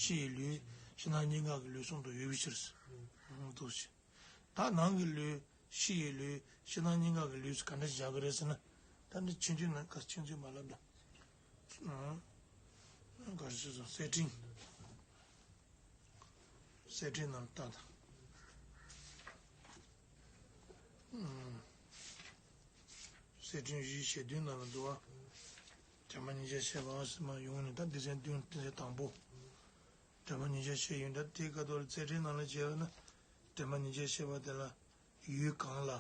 ཕྱི་ཡི་ལུས། ཕྱི་ནང་གཉིས་ཀ་གི་ལུས་གསུམ་དུ་ཡོད་པའི་ཕྱིར། འདུག་ཟེར། ད་ནང་གི་ལུས། ཕྱི་ཡི་ལུས། ཕྱི་ནང་གཉིས་ཀ་གི་ལུས་སུ་ག་འདྲ་བཞག་གི་རེད་ཟེར་ན། ད་འདི་ཆུང་ཆུང་ནང་ག་ཆུང་ཆུང་མ་ལབ་ན། ག་རེ་ཟེར་སོང་གསེར་ཕྲེང་། གསེར་ཕྲེང་ནང་ལ་ལྟ་དང་། གསེར་ཕྲེང་བཞི་ཞེ་བདུན་ནང་ལ་འདུག་བ། དྲན་པ་ཉིད་ཅན་བཤད་པ་ཟེར་མ་ཡོང་ནས་ད་སྡེ་ཚན་བདུན་སྡེ་ཚན་དང་པོ། དྲན་པ་ཉིད་ཅན་བཤད་ཡོང་ད་དེའི་སྐབས་དུ་ལ་གསེར་ཕྲེང་ནང་ལ་བྱས་པ་ན། དྲན་པ་ཉིད་ཅན་བཤད་པ་དེ་ལ། ཡུལ་གང་ལ།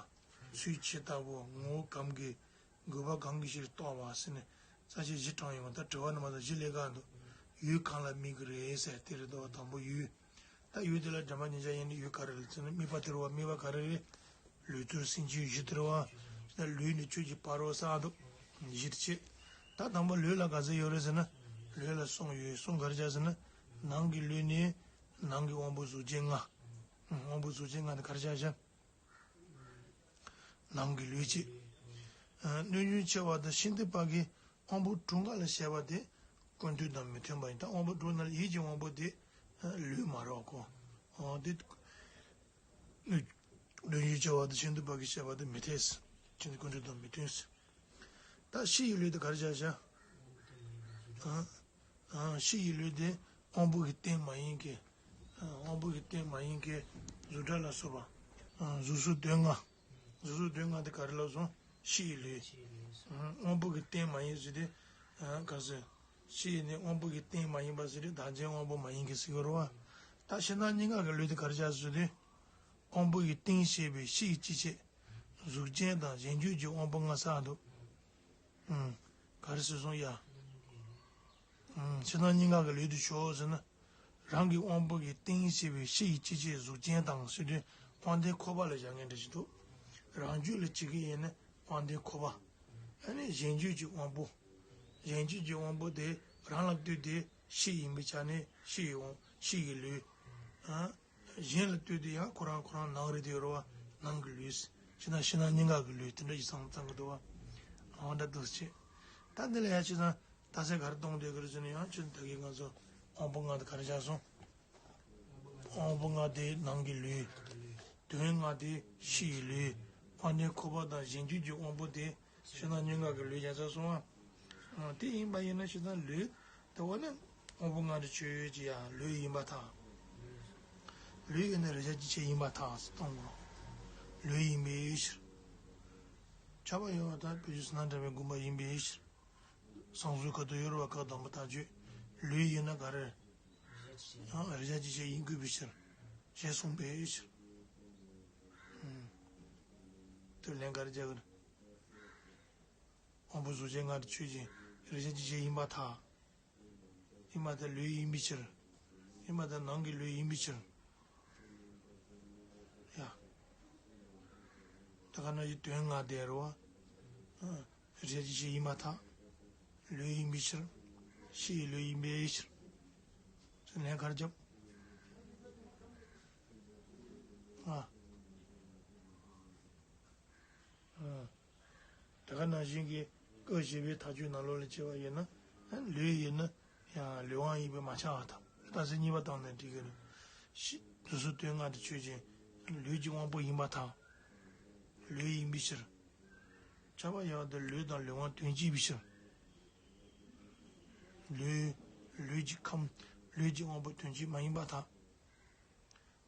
ཚུལ་ཇི་ལྟ་བུ། ངོ་བོ་གང་གིས། དགོས་པ་གང་གི་ཕྱིར་རྟོགས་པ་ཟེར་ནས་ས་བཅད་བཞི་དྲངས་ཡོང་བ། ད་དྲི་བ་ནི་མ་གཏོགས་བཞི་ལས་ཀ་འདུག་ཡུལ་གང་ལ་དམིགས་ཀྱི་རེད་ཟེར་དེ་རེད་དོ། དང་པོ་ཡུལ། ད་ཡུལ་དེ་ལ་དྲན་པ་ཉིད་ཅན་ཡིན་ན་ཡུལ་ག་རེ་རེད་ཟེར་ན་དམིགས་པ་དེ་རེད་བ། དམིགས་པ་ག་རེ་རེད། ལུས་ཚོར་སེམས་བཅུ་བཞི་དེ་རེད་བ། ད་ལུས་ནི་ཆོས་ཀྱི་ཕ་རོལ་ས་འདུག་བཞིར་བྱེད། ད་དང་པོ་ལུས་ལ་ག་ཚོད་ཡོད་རེད་ཟེར་ན། ལུས་ལ་གསུམ་ཡོད། གསུམ་ག་རེ་བྱ་ཟེར་ན། ནང་གི་ལུས་ནི། ནང་གི་དབང་པོ་གཟུགས་ཅན་ལྔ། དབང་པོ་གཟུགས་ཅན་ལྔ་དེ་ག་རེ་བྱ་བྱ། ནང་གི་ལུས་བྱེད། སྣོད་བཅུད་ཆེ་བ་དང་ཤིན་ཏུ་བག་གི་དབང་པོ་དྲུག་སྔ་ལ་བཤད་པ་དེ་ཀུན་བཏུས་དང་མི་མཐུན་པ་ཡིན། ད་དབང་པོ་དྲུག་ནང་ལ་ཡིད་ཀྱི་དབང་པོ་དེ་ལུས་མ་རེད་གོ། འོ་དེ་སྣོད་བཅུད་ཆེ་བ་དང་ཤིན་ཏུ་བག་གིས་བཤད་པ་དེ་མི་འཐད། ཀུན་བཏུས་དང་མི་མཐུན། ད་ཕྱི་ཡི་ལུས་དེ་ག་རེ་བྱ་བྱ། ཕྱི་ཡི་ལུས་དེ་དབང་པོ་གི་རྟེན་མ་ཡིན་གྱི། དབང་པོ་གི་རྟེན་མ་ཡིན་གྱི་གཟུགས་སྒྲ་ལ་སོགས་པ། གཟུགས་གཟུགས་དོན་ལྔ། གཟུགས་གཟུགས་དོན་ལྔ་དེ་ག་རེ་ལབ་སོང་། ཕྱི་ཡི་ལུས། དབང་པོ་གི་རྟེན་མ་ཡིན་ཟེར་དེ། ག་ཟེར། ཕྱི་ཡི་ནི་དབང་པོ་གི་རྟེན་མ་ཡིན་པ་ཟེར་དེ་བདག་འཛིན་དབང་པོ་མ་ཡིན་གྱི་ཟེར་གི་རེད་བ། ད་ཕྱི་ནང་གཉིས་ཀ་གི་ལུས་དེ་ག་རེ་བྱ་ཟེར་དུས། དབང་པོ་ཡི་རྟེན་བྱས་པའི་ཕྱི་ཡི་སྤྱི་བྱེད། གཟུགས་ཅན་དང་གཞན་འགྱུར་གྱི་དབང་པོ་ལྔ་ས་འདུག་ཨུམ། ག་རེ་ཟེར་སོང་ཡ། ཨུམ། ཕྱི་ནང་གཉིས་ཀ་གི་ལུས་དེ་ཞོག་ཟེར་ན། རང་གི་དབང་པོ་གི་རྟེན་བྱེད་པའི་ཕྱི་ཡི་སྐྱེ་མཆེད་གཟུགས་ཅན་དང་ཟེར་དུས་དབང་ལྡན་འཁོར་བ་ལ་བཞག་མཁན་འདྲ་ཞིག་འདུག་རང་རྒྱུད་ལ་བྱེད་ཀྱི་ཡིན་ན་དབང་ལྡན་འཁོར་བ། ཨ་ནི་གཞན་རྒྱུད་ཀྱི་དབང་པོ། གཞན་རྒྱུད་ཀྱི་དབང་པོ་དེ་རང་ལ་ལྟོས་ཏེ་ཕྱི་ཡིན་པའི་ཆ་ནས་ཕྱི་ཡི་དབང་ཕྱི་ཡི་ལུས། ཨ། གཞན་ལ་ལྟོས་ཏེ་ཡང་ཁོ་རང་ཁོ་རང་ནང་རེད་དེ་རོ་བ། ནང་གི་ལུས། ཕྱི་ནང་ཕྱི་ནང་གཉིས་ཀ་གི་ལུས་དེ་འདྲ་ཞིག་བསམ་བློ་བཏང་གི་འདུག་བ། འོ་འདྲ་འདུག་ཅེས། ད་འདི་ལ་ཡང་ཅི་ཙང་རྟགས་གསལ་ག་རེ་གཏོང་འདོད་གི་རེད་ཟེར་ན་ཡང་ཅི་ད་གིན་ང་ཚོ་དབང་པོ་ལྔ་དེ་ག་རེ་བཞག་སོང་། དབང་པོ་ལྔ་དེ་ནང་གི་ལུས། དོན་ལྔ་དེ་ཕྱི་ཡི་ལུས། དབང་ལྡན་འཁོར་བ་དང་གཞན་རྒྱུད་ཀྱི་དབང་པོ་དེ་ཕྱི་ནང་གཉིས་ཀ་གི་ལུས་བཞག་ཚར་སོང་ཨ། དེ་ཡིན་པ་ཡིན་ན་ཕྱི་ནང་ལུས་དེ་བ་ནི་དབང་པོ་ལྔ་དེ་ཆོས་ཡོད་ཀྱི་ཡང་ལུས་ཡིན་པར་ཐལ། ལུས་ཡིན་ན་རེག་བྱ་སྐྱེ་མཆེད་ཡིན་པར་ཐལ་ཟེར་གཏོང་དགོས། ལུས་ཡིན་པའི་ཕྱིར། ཁྱབ་པ་ཡོད་པར་ཐལ། བོད་ཀྱི་བསོད་ནམས་གྲགས་པའི་དགོངས་པ་ཡིན་པའི་ཕྱིར། བསམ་གཟུགས་ཁ་ཐུག་ཡོད་རེད་བ། བཀའ་གདམས་པ་མཐའ་དཔྱོད། ལུས་ཡིན་ན་ག་རེ། ཡང་རེག་བྱ་སྐྱེ་མཆེད་ཡིན་དགོས་པའི་ཕྱིར། ཞེས་གསུངས་པའི་ཕྱིར། ཨུམ། དེ་ལན་ག་རེ་རྒྱག་གི་རེད། དབང་པོ་གཟུགས་ཅན་ལྔ་དེ་ཆོས་ཅན། རེག་བྱ་སྐྱེ་མཆེད་ཡིན་པར་ཐལ། ཡིན་པར་ཐལ་ལུས་ཡིན་པའི་ཕྱིར། ཡིན་པར་ཐལ་ནང་གི་ལུས་ཡིན་པའི་ཕྱིར། ཡ། ད་ག་ནང་བཞིན་དོན་ལྔ་དེ་རེད་བ། ཨ། རེག་བྱ་སྐྱེ་མཆེད་ཡིན་པར་ཐལ། ལུས་ཡིན་པའི་ཕྱིར། ཕྱི་ཡི་ལུས་ཡིན་པའི་ཕྱིར། ཟེར་ལན་ག་རེ་རྒྱབ། ཨ། ཨ། དེ་ག་ནང་བཞིན་གྱི་སྐབས་བཞི་པའི་མཐའ་དཔྱོད་ནང་ལོགས་ལ་བྱས་པ་ཡིན་ན། ལུས་ཡིན་ན་ཡང་ལུས་དབང་ཡིན་པས་མ་ཁྱབ་པར་ཐལ། རྟགས་གསལ་གཉིས་པ་བཏང་ནས་འགྲིག་གི་རེད། ཕྱི་རྫུ་འཕྲུལ་དོན་ལྔ་དེ་ཆོས་ཅན། ལུས་ཀྱི་དབང་པོ་ཡིན་པར་ཐལ། ལུས་ཡིན་པའི་ཕྱིར། ཁྱབ་པ་ཡོད་པར་ཐལ་ལུས་དང་ལུས་དབང་དོན་གཅིག་པའི་ཕྱིར། ལུས། ལུས་ཀྱི་ཁམས། ལུས་ཀྱི་དབང་པོ་དོན་གཅིག་མ་ཡིན་པར་ཐལ།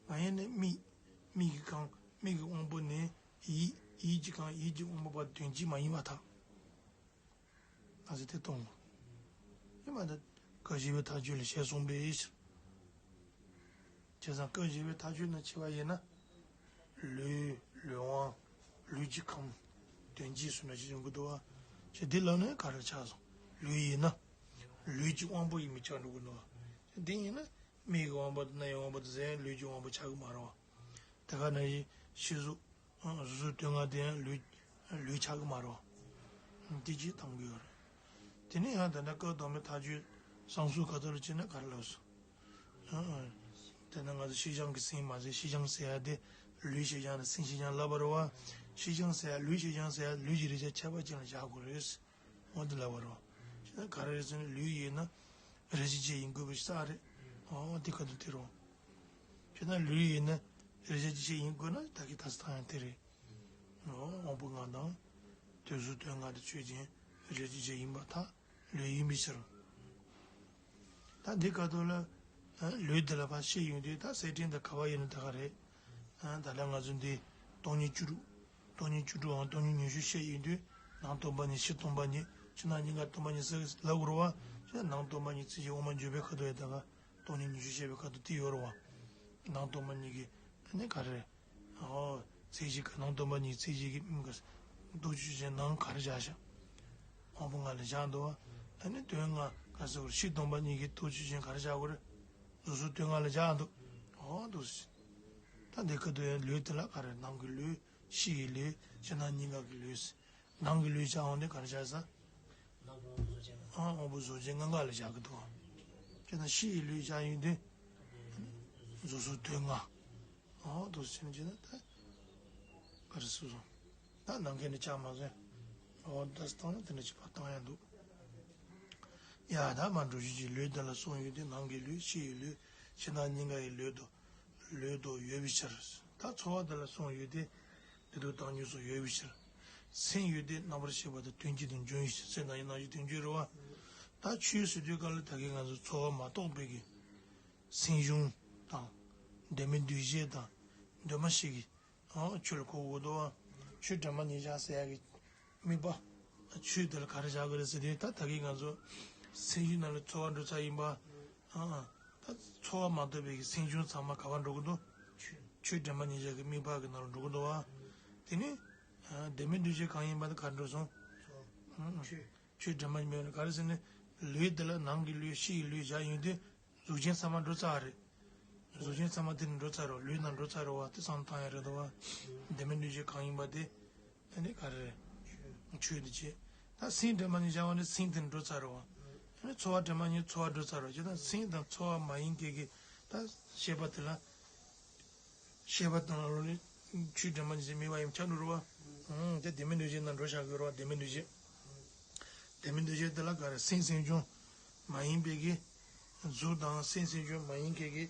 མ་ཡིན་ནི་མིག་མིག་གི་ཁམས། མིག་གི་དབང་པོ་ནས་ཡིད། ཡིད་ཀྱི་ཁམས། ཡིད་ཀྱི་དབང་པོ་བར་དོན་གཅིག་མ་ཡིན་པར་ཐལ། ང་ཚོས་དེ་གཏོང་དགོས། ཡིན་པ་ནི་སྐབས་བཞི་པའི་མཐའ་དཔྱོད་ལ་ཞེས་གསུངས་པའི་ཕྱིར། བྱས་ཙང་སྐབས་བཞི་པའི་མཐའ་དཔྱོད་ནང་ཕྱེ་བ་ཡིན་ན། ལུས། ལུས་དབང་། ལུས་ཀྱི་ཁམས། དོན་གཅིག་སུ་འདྲ་ཞིག་ཡོང་གི་འདུག་བ། ཞེས་འདི་ལབ་ན་ག་རེ་ཆགས་སོང་། ལུས་ཡིན་ན། ལུས་ཀྱི་དབང་པོ་ཡིན་པས་ཁྱབ་འགྲོ་གི་འདུག་བ། འདི་ཡིན་ན། མིག་གི་དབང་པོ་དང་རྣ་བའི་དབང་པོ་དང་ཟེར་ཡང་ལུས་ཀྱི་དབང་པོ་ཆགས་ཀྱི་མ་རེད་བ། དེ་ག་ནང་བཞིན་ཕྱི་གཟུགས། གཟུགས་གཟུགས་དོན་ལྔ་དེ་ཡང་ལུས། ལུས་ཆགས་ཀྱི་མ་རེད་བ། འདི་གཅིག་གཏང་གི་ཡོད་རེད། དེ་ནས་ཡང་ད་ལྟ་སྐབས་དང་པོའི་མཐའ་དཔྱོད་བསམ་གཟུགས་ཁ་ཐུག་ལ་བྱས་ན་ག་རེ་ལབ་སོང་། དེ་ནས་ང་ཚོ་ཤེས་བྱ་གི་སེམས་མ་ཟད་ཤེས་བྱ་ཟེར་ཡ་དེ་ལུས་ཤེས་བྱ་དང་སེམས་ཤེས་བྱ་ལབ་པ་རེད་བ། ཤེས་བྱ་ཟེར་ཡ་ལུས་ཤེས་བྱ་ཟེར་ཡ་ལུས་ཀྱི་རེག་བྱ་ཁྱད་པར་ཅན་ལ་བཞག་དགོས་རེད། འོ་འདི་ལབ་པ་རེད། ཞེ་ན་ག་རེ་རེད་ཟེར་ན་ལུས་ཡིན་ན་རེག་བྱ་སྐྱེ་མཆེད་ཡིན་དགོས་པའི་རྩ་རེད། འོ་འདི་ག་དུས་དེ་རེད། ཞེ་ན་ལུས་ཡིན་ན་རེག་བྱ་སྐྱེ་མཆེད་ཡིན་དགོས་ན་ད་གི་ད་ས་ཐང་ཡང་དེ་རེད། འོ་དབང་པོ་ལྔ་དང་། དོན་གཟུགས་དོན་ལྔ་དེ་ཆོས་ཅན། རེག་བྱ་སྐྱེ་མཆེད་ཡིན་པར་ཐལ། ལུས་ཡིན་པའི་ཕྱིར། ད་འདི་སྐབས་ཐོག་ལ། ལུས་འདི་ལ་ཕར་བཤད་ཡོང་དུས་ད་གསལ་ཕྲན་དང་ག་བ་ཡིན་ན་ད་ག་རེད། ད་ལྟ་ང་ཚོ་འདི་སྟོང་ཉིད་བཅུ་དྲུག་སྟོང་ཉིད་བཅུ་དྲུག་འམ་སྟོང་ཉིད་ཉི་ཤུ་བཤད་ཡོང་དུས་ནང་སྟོང་པ་ཉིད་ཕྱི་སྟོང་པ་ཉིད་ཕྱི་ནང་གཉིས་ཀ་སྟོང་པ་ཉིད་ཟེར་ལབ་དགོས་རེད་བ། ཕྱི་ནང་སྟོང་པ་ཉིད་ཚིག་གཅིག་དབུ་མ་འཇུག་པའི་ཁ་ཐོག་ཡ་ད་ག་སྟོང་ཉིད་ཉི་ཤུ་བཤད་པའི་ཁ་ཐོག་དེ་ཡོད་རེད་བ། ནང་སྟོང་པ་ཉིད་ཀྱི་ཨ་ནི་ག་རེ་རེད། ཨོ། ཚིག་གཅིག་གི་ནང་སྟོང་པ་ཉིད་ཚིག་གཅིག་གི་མིང་ག་ལྟོ་ཆོས་ཅན་ནང་ག་རེ་བཞག་བཞག་དབང་པོ་ལྔ་ལ་བཞག་འདུག་བ། ཨ་ནི་དོན་ལྔ་ག་ཟེར་བར་ཕྱི་སྟོང་པ་ཉིད་ཀྱི་ལྟོ་ཆོས་ཅན་ག་རེ་བཞག་དགོས་རེད། རྫུ་འཕྲུལ་དོན་ལྔ་ལ་བཞག་འདུག་ཨོ་འདུག་སེ། ད་འདི་ཁ་ཐུག་ཡང་ལུས་དེ་ལ་ག་རེ་ནང་གི་ལུས་ཕྱི་ཡི་ལུས་ཕྱི་ནང་གཉིས་ཀ་གི་ལུས། ནང་གི་ལུས་བཞག་འོང་དུས་ག་རེ་བཞག་ས། ཨ་དབང་པོ་གཟུགས་ཅན་ལྔ་ལ་བཞག་གི་འདུག་ཅེ་ན་ཕྱི་ཡི་ལུས་བཞག་ཡོང་དུས། རྫུ་འཕྲུལ་དོན་ལྔ། ཨོ་འདུག་སེ་བྱས་ན་ད། ག་རེ་སུ་སོང་། ད་ནང་གི་ནི་ཆགས་མ་སོང་། ཨོ་ད་སྟངས་ནི་དེ་འདྲ་ཅིག་ཕར་བཏང་ཡ་འདུག་ཡ་ད་མ་འགྲོ་ཞུ་ཅིག་ལུས་འདི་ལ་གསུངས་ཡོད་དེ་ནང་གི་ལུས་ཕྱི་ཡི་ལུས་ཕྱི་ནང་གཉིས་ཀ་ཡི་ལུས་དུ། ལུས་དུ་ཡོད་པའི་ཕྱིར། ད་ཚོར་བ་འདི་ལ་གསུངས་ཡོད་དེ། འདི་དུ་བཏང་ཉོན་སོགས་ཡོད་པའི་ཕྱིར། སེམས་ཡོད་དེ་རྣམ་པར་ཤེས་པ་དང་དོན་གཅིག་ཏུ་འབྱུང་བའི་ཕྱིར་ཟེར་ན་ཡིན་ནང་བཞིན་དོན་གཅིག་རེད་བ། ད་ཆོས་ཟེར་དུས་སྐབས་ལ་ད་གིན་ང་ཚོ་ཚོར་བ་མ་གཏོགས་པའི་གི་སེམས་བྱུང་དང་། འདོད་མིན་འདུ་བྱེད་དང་། འདུས་མ་བྱས་ཀྱི་ཨ་ཆོས་ལ་གོ་དགོས་འདུག་བ། ཆོས་དྲན་པ་ཉིད་བཞག་ཟེར་ཡག་གི་དམིགས་པ། ཆོས་དེ་ལ་ག་རེ་བཞག་གི་རེད་ཟེར་དུས་ད་ད་གིན་ང་ཚོ་སེམས་བྱུང་ནང་ལ་ཚོར་བ་འགྲོ་ཚར་ཡིན་པ། ཨ་ཨ། ད་ཚོར་བ་མ་གཏོགས་པའི་གི་སེམས་བྱུང་ཚང་མ་ག་བར་འགྲོ་གི་འདུག་ཆོས་དྲན་པ་ཉིད་བཞག་གི་དམིགས་པ་གི་ནང་ལ་འགྲོ་གི་འདུག་བ། དེ་ནས་ཨ་འདོད་མིན་འདུ་བྱེད་གང་ཡིན་པ་དེ་ག་རེ་འགྲོ་སོང་། ཨ་ཨ། ཆོས་དྲན་པ་ཉིད་མེད་པ་ག་རེ་ཟེར་ནས་ལུས་དེ་ལ་ནང་གི་ལུས་ཕྱི་ཡི་ལུས་བཞག་ཡོང་དུས། གཟུགས་ཅན་ཚང་མ་འགྲོ་ཚར་རེད། གཟུགས་ཅན་ཚང་མ་དེ་ནི་འགྲོ་ཚར་རོ། ལུས་ནང་འགྲོ་ཚར་རོ་བ་དེ་བསམ་བཏང་ཡ་རེད་དོ་བ། བདེན་པའི་འདུ་བྱེད་གང་ཡིན་པ་དེ། ཨ་ནི་ག་རེ་རེད། ཆོས་འདུ་བྱེད། ད་སེམས་དྲན་པ་ནི་བྱ་བ་ནི་སེམས་དེ་ནི་འགྲོ་ཚར་རོ་བ། ཨ་ནི་ཚོར་བ་དྲན་པ་ནི་ཚོར་བ་འགྲོ་ཚར་རོ། ཇི་ལྟར་སེམས་དང་ཚོར་བ་མ་ཡིན་སྐད་ཀྱི་ད་ཤེས་པ་དེ་ལ། ཤེས་པ་དང་ལ་ལོ་ནི་ཆོས་དྲན་པ་ནི་སེམས་མེད་པ་ཡིན་ཆ་འགྲོ་རོ་བ། ཨང་དེ་བདེན་པའི་འདུ་བྱེད་ནང་འགྲོ་བཞག་དགོས་རོ་བ། བདེན་པའི་འདུ་བྱེད། བདེན་པའི་འདུ་བྱེད་དེ་ལ་ག་རེ་སེམས་སེམས་བྱུང་མ་ཡིན་པའི་གི། གཟུགས་དང་སེམས་སེམས་བྱུང་མ་ཡིན་སྐད་ཀྱི།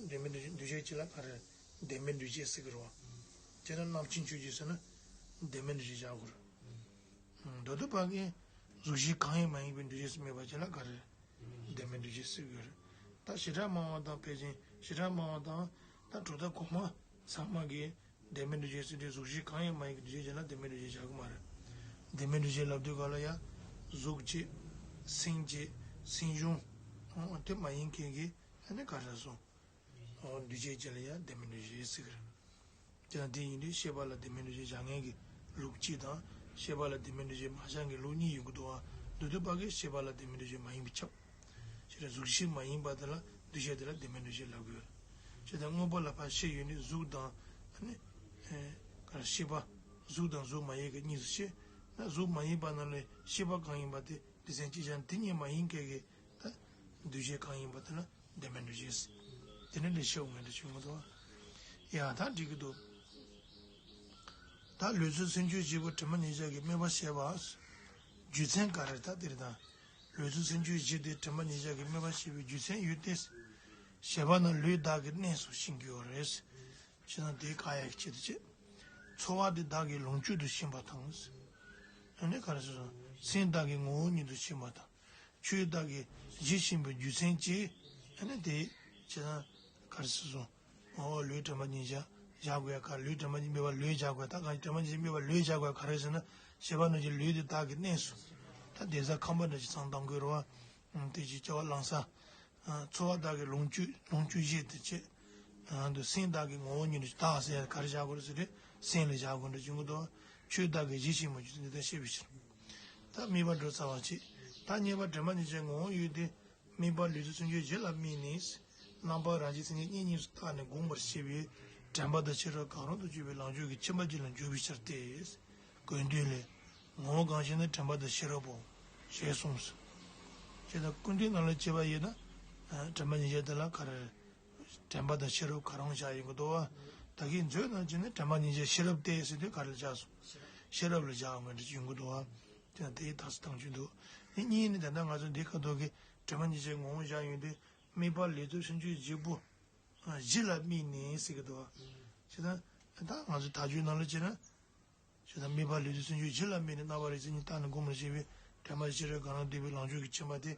བདེན་པའི་འདུ་བྱེད་འདུ་བྱེད་ཅིག་ལ་ག་རེ་བདེན་པའི་འདུ་བྱེད་ཟེར་གི་རེད་བ། དེ་ནི་རྣམ་མཁྱེན་ཆོས་ཅན་ཟེར་ན་བདེན་པའི་འདུ་བྱེད་བཞག་དགོས་རེད། མདོར་བསྡུས་པ་གི་གཟུགས་གཞི་གང་ཡང་མ་ཡིན་པའི་འདུ་བྱེད་སུ་སྨྲས་པ་ཅིག་ལ་ག་རེ་བདེན་པའི་འདུ་བྱེད་ཟེར་གི་རེད། ད་བྱེ་བྲག་སྨྲ་བ་དང་ཕལ་ཆེར་བྱེ་བྲག་སྨྲ་བ་དང་ད་གྲུབ་མཐའ་གོང་མ་ཚང་མ་གི་བདེན་པའི་འདུ་བྱེད་ཟེར་དུས་གཟུགས་གཞི་གང་ཡང་མ་ཡིན་གྱི་འདུ་བྱེད་ཅིག་ལ་བདེན་པའི་འདུ་བྱེད་བཞག་གི་མ་རེད། བདེན་པའི་འདུ་བྱེད་ལབ་དུས་ག་ལ་ཡང་གཟུགས་བྱེད། སེམས་བྱེད། སེམས་བྱུང་། དེ་མ་ཡིན་མཁན་གྱི་ཨ་ནི་ག་རེ་སོང་། འདུ་བྱེད་ཅིག་ལ་ཡང་བདེན་པའི་འདུ་བྱེད་ཟེར་གི་རེད། དེ་ཡང་དེ་ཡིན་དུས་ཤེས་པ་ལ་བདེན་པའི་འདུ་བྱེད་བཞག་མཁན་གྱི་ལུགས་གཅིག་དང་། ཤེས་པ་ལ་བདེན་པའི་འདུ་བྱེད་མ་བཞག་མཁན་གྱི་ལུགས་གཉིས་ཡོང་གི་འདུག་བ། མདོར་བསྡུས་པ་གིས་ཤེས་པ་ལ་བདེན་པའི་འདུ་བྱེད་མ་ཡིན་པས་ཁྱབ། ཞེས་གཟུགས་གཞི་མ་ཡིན་པ་དེ་ལ་འདུ་བྱེད་དེ་ལ་བདེན་པའི་འདུ་བྱེད་ལབ་དགོས། ཞེས་དང་མངོན་པ་ལ་ཕར་ཤེས་ཡོད་ནི་གཟུགས་དང་། ཨ་ནི། ག་རེ་ཤེས་པ། གཟུགས་དང་གཟུགས་མ་ཡིན་གྱི་གཉིས་སུ་ཕྱེ། ན་གཟུགས་མ་ཡིན་པ་རྣམས་ལས་ཤེས་པ་གང་ཡིན་པ་དེ་སྡེ་ཚན་གཅིག་ཀྱང་དེ་གཉིས་མ་ཡིན་སྐད་ཀྱི་ད་འདུ་བྱེད་གང་ཡིན་པ་དེ་ལ་བདེན་པའི་འདུ་བྱེད། དེ་ནི་ལས་ཤེས་འོང་ངེས་འདྲ་བྱུང་མི་འདུག་ཡ་ད་འགྲིག་གི་འདུག་ད་ལུས་ཚོར་སེམས་བྱུང་བཞི་པོ་དྲི་མ་ཉེར་བཞག་གི་དམིགས་པ་བཤད་པ། རྒྱུ་མཚན་ག་རེ་ད་དེར་དང་། ལུས་ཚོར་སེམས་བྱུང་བཞི་དེ་དྲི་མ་ཉེར་བཞག་གི་དམིགས་པ་བཤད་པའི་རྒྱུ་མཚན་ཡོད་དེ། བྱས་པ་ན་ལུས་བདག་གི་གནས་སུ་ཤེས་ཀྱི་ཡོད་རེད། ཞེ་ན་དེ་ག་ཡག་ཆེད་དུ་བྱེད། ཚོར་བ་དེ་བདག་གི་ལོངས་སྤྱོད་དུ་ཤེས་པ་དང་། ཨ་ནི་ག་རེ་ཟེར་སོང་། སེམས་བདག་གི་ངོ་བོ་ཉིད་དུ་ཤེས་པ་དང་། ཆོས་བདག་གི་གཞི་ཤེས་པའི་རྒྱུ་མཚན་གྱིས། ཨ་ནི་དེ་བྱས་ན་ག་རེ་ཟེར་སོང་། ཨོ་ལུས་དྲན་པ་ཉེར་བཞག་བཞག་དགོས་ཡ་ག་ལུས་དྲན་པ་ཉེར་དམིགས་པ་ལུས་བཞག་དགོས་ད་གང་དྲན་པ་ཉེར་དམིགས་པ་ལུས་བཞག་དགོས་ཡ་ག་རེ་ཟེར་ན། བྱས་པ་ན་ཅི་ལུས་དེ་བདག་གི་གནས་སུ། ད་བསྡད་ས་ཁང་པ་འདྲ་ཞིག་ཚང་བཏང་དགོས་རེད་བ། དེ་ཅིག་སྐྱེ་བ་བླངས་ས། ཚོར་བ་བདག་གི་ལོངས་སྤྱོད་ལོངས་སྤྱོད་བཞི་དེ་བྱས། འདི་སེམས་བདག་གི་ངོ་བོ་ཉིད་དུ་བདག་ཟེར་ག་རེ་བཞག་དགོས་རེད་ཟེར་ཏེ་སེམས་ལ་བཞག་དགོས་འདྲ་བྱུང་གི་འདུག་ཆོས་བདག་གི་གཞི་ཤེས་པའི་རྒྱུ་མཚན་འདི་ལྟར་བཤད་པའི་ཕྱིར། ད་དམིགས་པ་འགྲོ་ཚར་བ་བྱས། ད་རྙེད་པ་དྲན་པ་ཉེར་བཞག་ངོ་བོ་ཡོད་དེ། དམིགས་པ་ལུས་ཚོར་སེམས་བྱུང་བཞི་ལ་དམིགས་ནས། རྣམ་པ་རང་བཞིན་མཚན་ཉིད་གཉིས་གཉིས་སུ་བརྟགས་ནས་བསྒོམ་པར་བྱེད་པས་དྲན་པ་དང་ཤེས་རབ་གང་རུང་དུ་གྱུར་པའི་ལངས་ཕྱོགས་ཀྱི་ཁྱིམ་པ་གཅིག་ལ་འཇུག་པའི་ཕྱིར་ཏེ། ཀུན་བཏུས་ལས། ངོ་བོ་གང་ཞེ་ན་དྲན་པ་དང་ཤེས་རབ་བོ། ཞེས་གསུངས་སོ། ཅེས་དང་ཀུན་བཏུས་ནང་ལ་བྱས་པ་ཡིན་ན། དྲན་པ་ཉེར་བཞག་དེ་ལ་ག་རེ། དྲན་པ་དང་ཤེས་རབ་གང་རུང་བཞག་ཡོང་གི་འདུག་བ། ད་གིན་མཛོད་ནང་བྱས་ན་དྲན་པ་ཉེར་བཞག་ཤེས་རབ་སྟེ་ཟེར་དུས་ག་རེ་ལ་བཞག་སོང་། ཤེས་རབ་ལ་བཞག་ཡོང་གི་འདྲ་ཡོང་གི་འདུག་བ། དེ་ཡང་དེའི་རྟགས་སུ་བཏང་རྒྱུ་འདུག་ནི་གཉིས་ནི་ད་ལྟ་ང་ཚོ་འདི་ཁ་ཐོག་གི་དྲན་པ་ཉེར་བཞག་ངོ་བོ་བཞག་ཡོང་དུས་དམིགས་པ་ལུས་ཚོར་སེམས་བྱུང་བཞི་པོ། བཞི་ལ་དམིགས་ནས་ཟེར་གི་འདུག་བ། བྱས་ཙང་ད་ང་ཚོ་དག་ཆོས་ནང་ལ་བྱས་ན། བྱས་ཙང་དམིགས་པ་ལུས་ཚོར་སེམས་བྱུང་བཞི་ལ་དམིགས་ནས་རྣམ་པར་རིག་མཚན་ཉིད་བརྟགས་ནས་བསྒོམ་པར་བྱེད་པའི་དྲན་པ་ཤེས་རབ་གང་རུང་ལྡན་པའི་ལངས་ཕྱོགས་ཀྱི་ཁྱིམ་པ་དེ་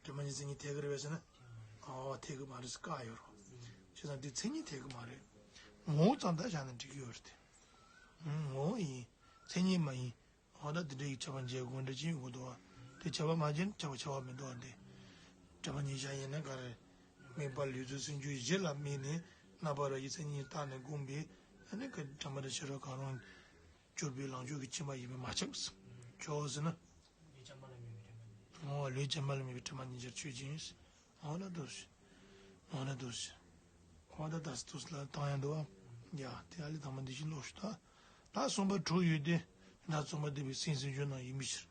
དྲན་པ་ཉེར་བཞག་མཚན་ཉིད་འཐད་ཀྱི་རེད་པས་ཟེར་ན། ཨོ་འཐད་ཀྱི་མ་རེད་ཟེར་བཀག་ཡོད་རེད། བྱས་ཙང་འདི་མཚན་ཉིད་འཐད་ཀྱི་མ་རེད། ངོ་བོ་ཙམ་དག་བཞག་ན་འགྲིག་གི་ཡོད་རེད་དེ། ངོ་བོ་ཡིན། མཚན་ཉིད་མ་ཡིན། འོ་ད་དེ་འདྲ་ཡི་ཁྱབ་པ་འབྱེད་དགོས་འདྲ་ཅིག་ཡོང་གི་འདུག་བ། དེ་ཁྱབ་པ་མ་འབྱེད་ན་ཁྱབ་པ་ཁྱབ་པ་མི་འདུག་བ་འདི། དྲན་པ་ཉེར་བཞག་ཡིན་ན་ག་རེ། དམིགས་པ་ལུས་ཚོར་སེམས་བྱུང་བཞི་ལ་དམིགས་ནས་རྣམ་པར་རིག་མཚན་ཉིད་བརྟགས་ནས་བསྒོམས་པས་ཨ་ནི་ག་དྲན་པ་དང་ཤེས་རབ་གང་རུང་གྱུར་པའི་ལངས་ཕྱོགས་ཀྱི་ཁྱིམ་པ་ཡིན་པས་མ་ཁྱབ། ཁྱོད་ཟེར་ན། ལུས་ཅན་མ་ལ་དམིགས་པའི་དྲན་པ་ཉེར་བཞག་ཆོས་ཅན། འོ་ན་འདུག་སེ། འོ་ན་འདུག་སེ། འོ་ན་འདུག་སེ། འོ་ད་ད་སེ་དུས་ལ་བཏང་ཡང་འདུག་ཨ། ཡ་དེ་ཨ་ལས་དང་པོ་འདི་བཞིན་ཀློག་ཞུ་ད། ད་གསུམ་པ་དྲུག་ཡོད་དེ། ད་གསུམ་པ་འདི་པའི་སེམས་སེམས་བྱུང་རྣམས་ཡིན་པའི་ཕྱིར།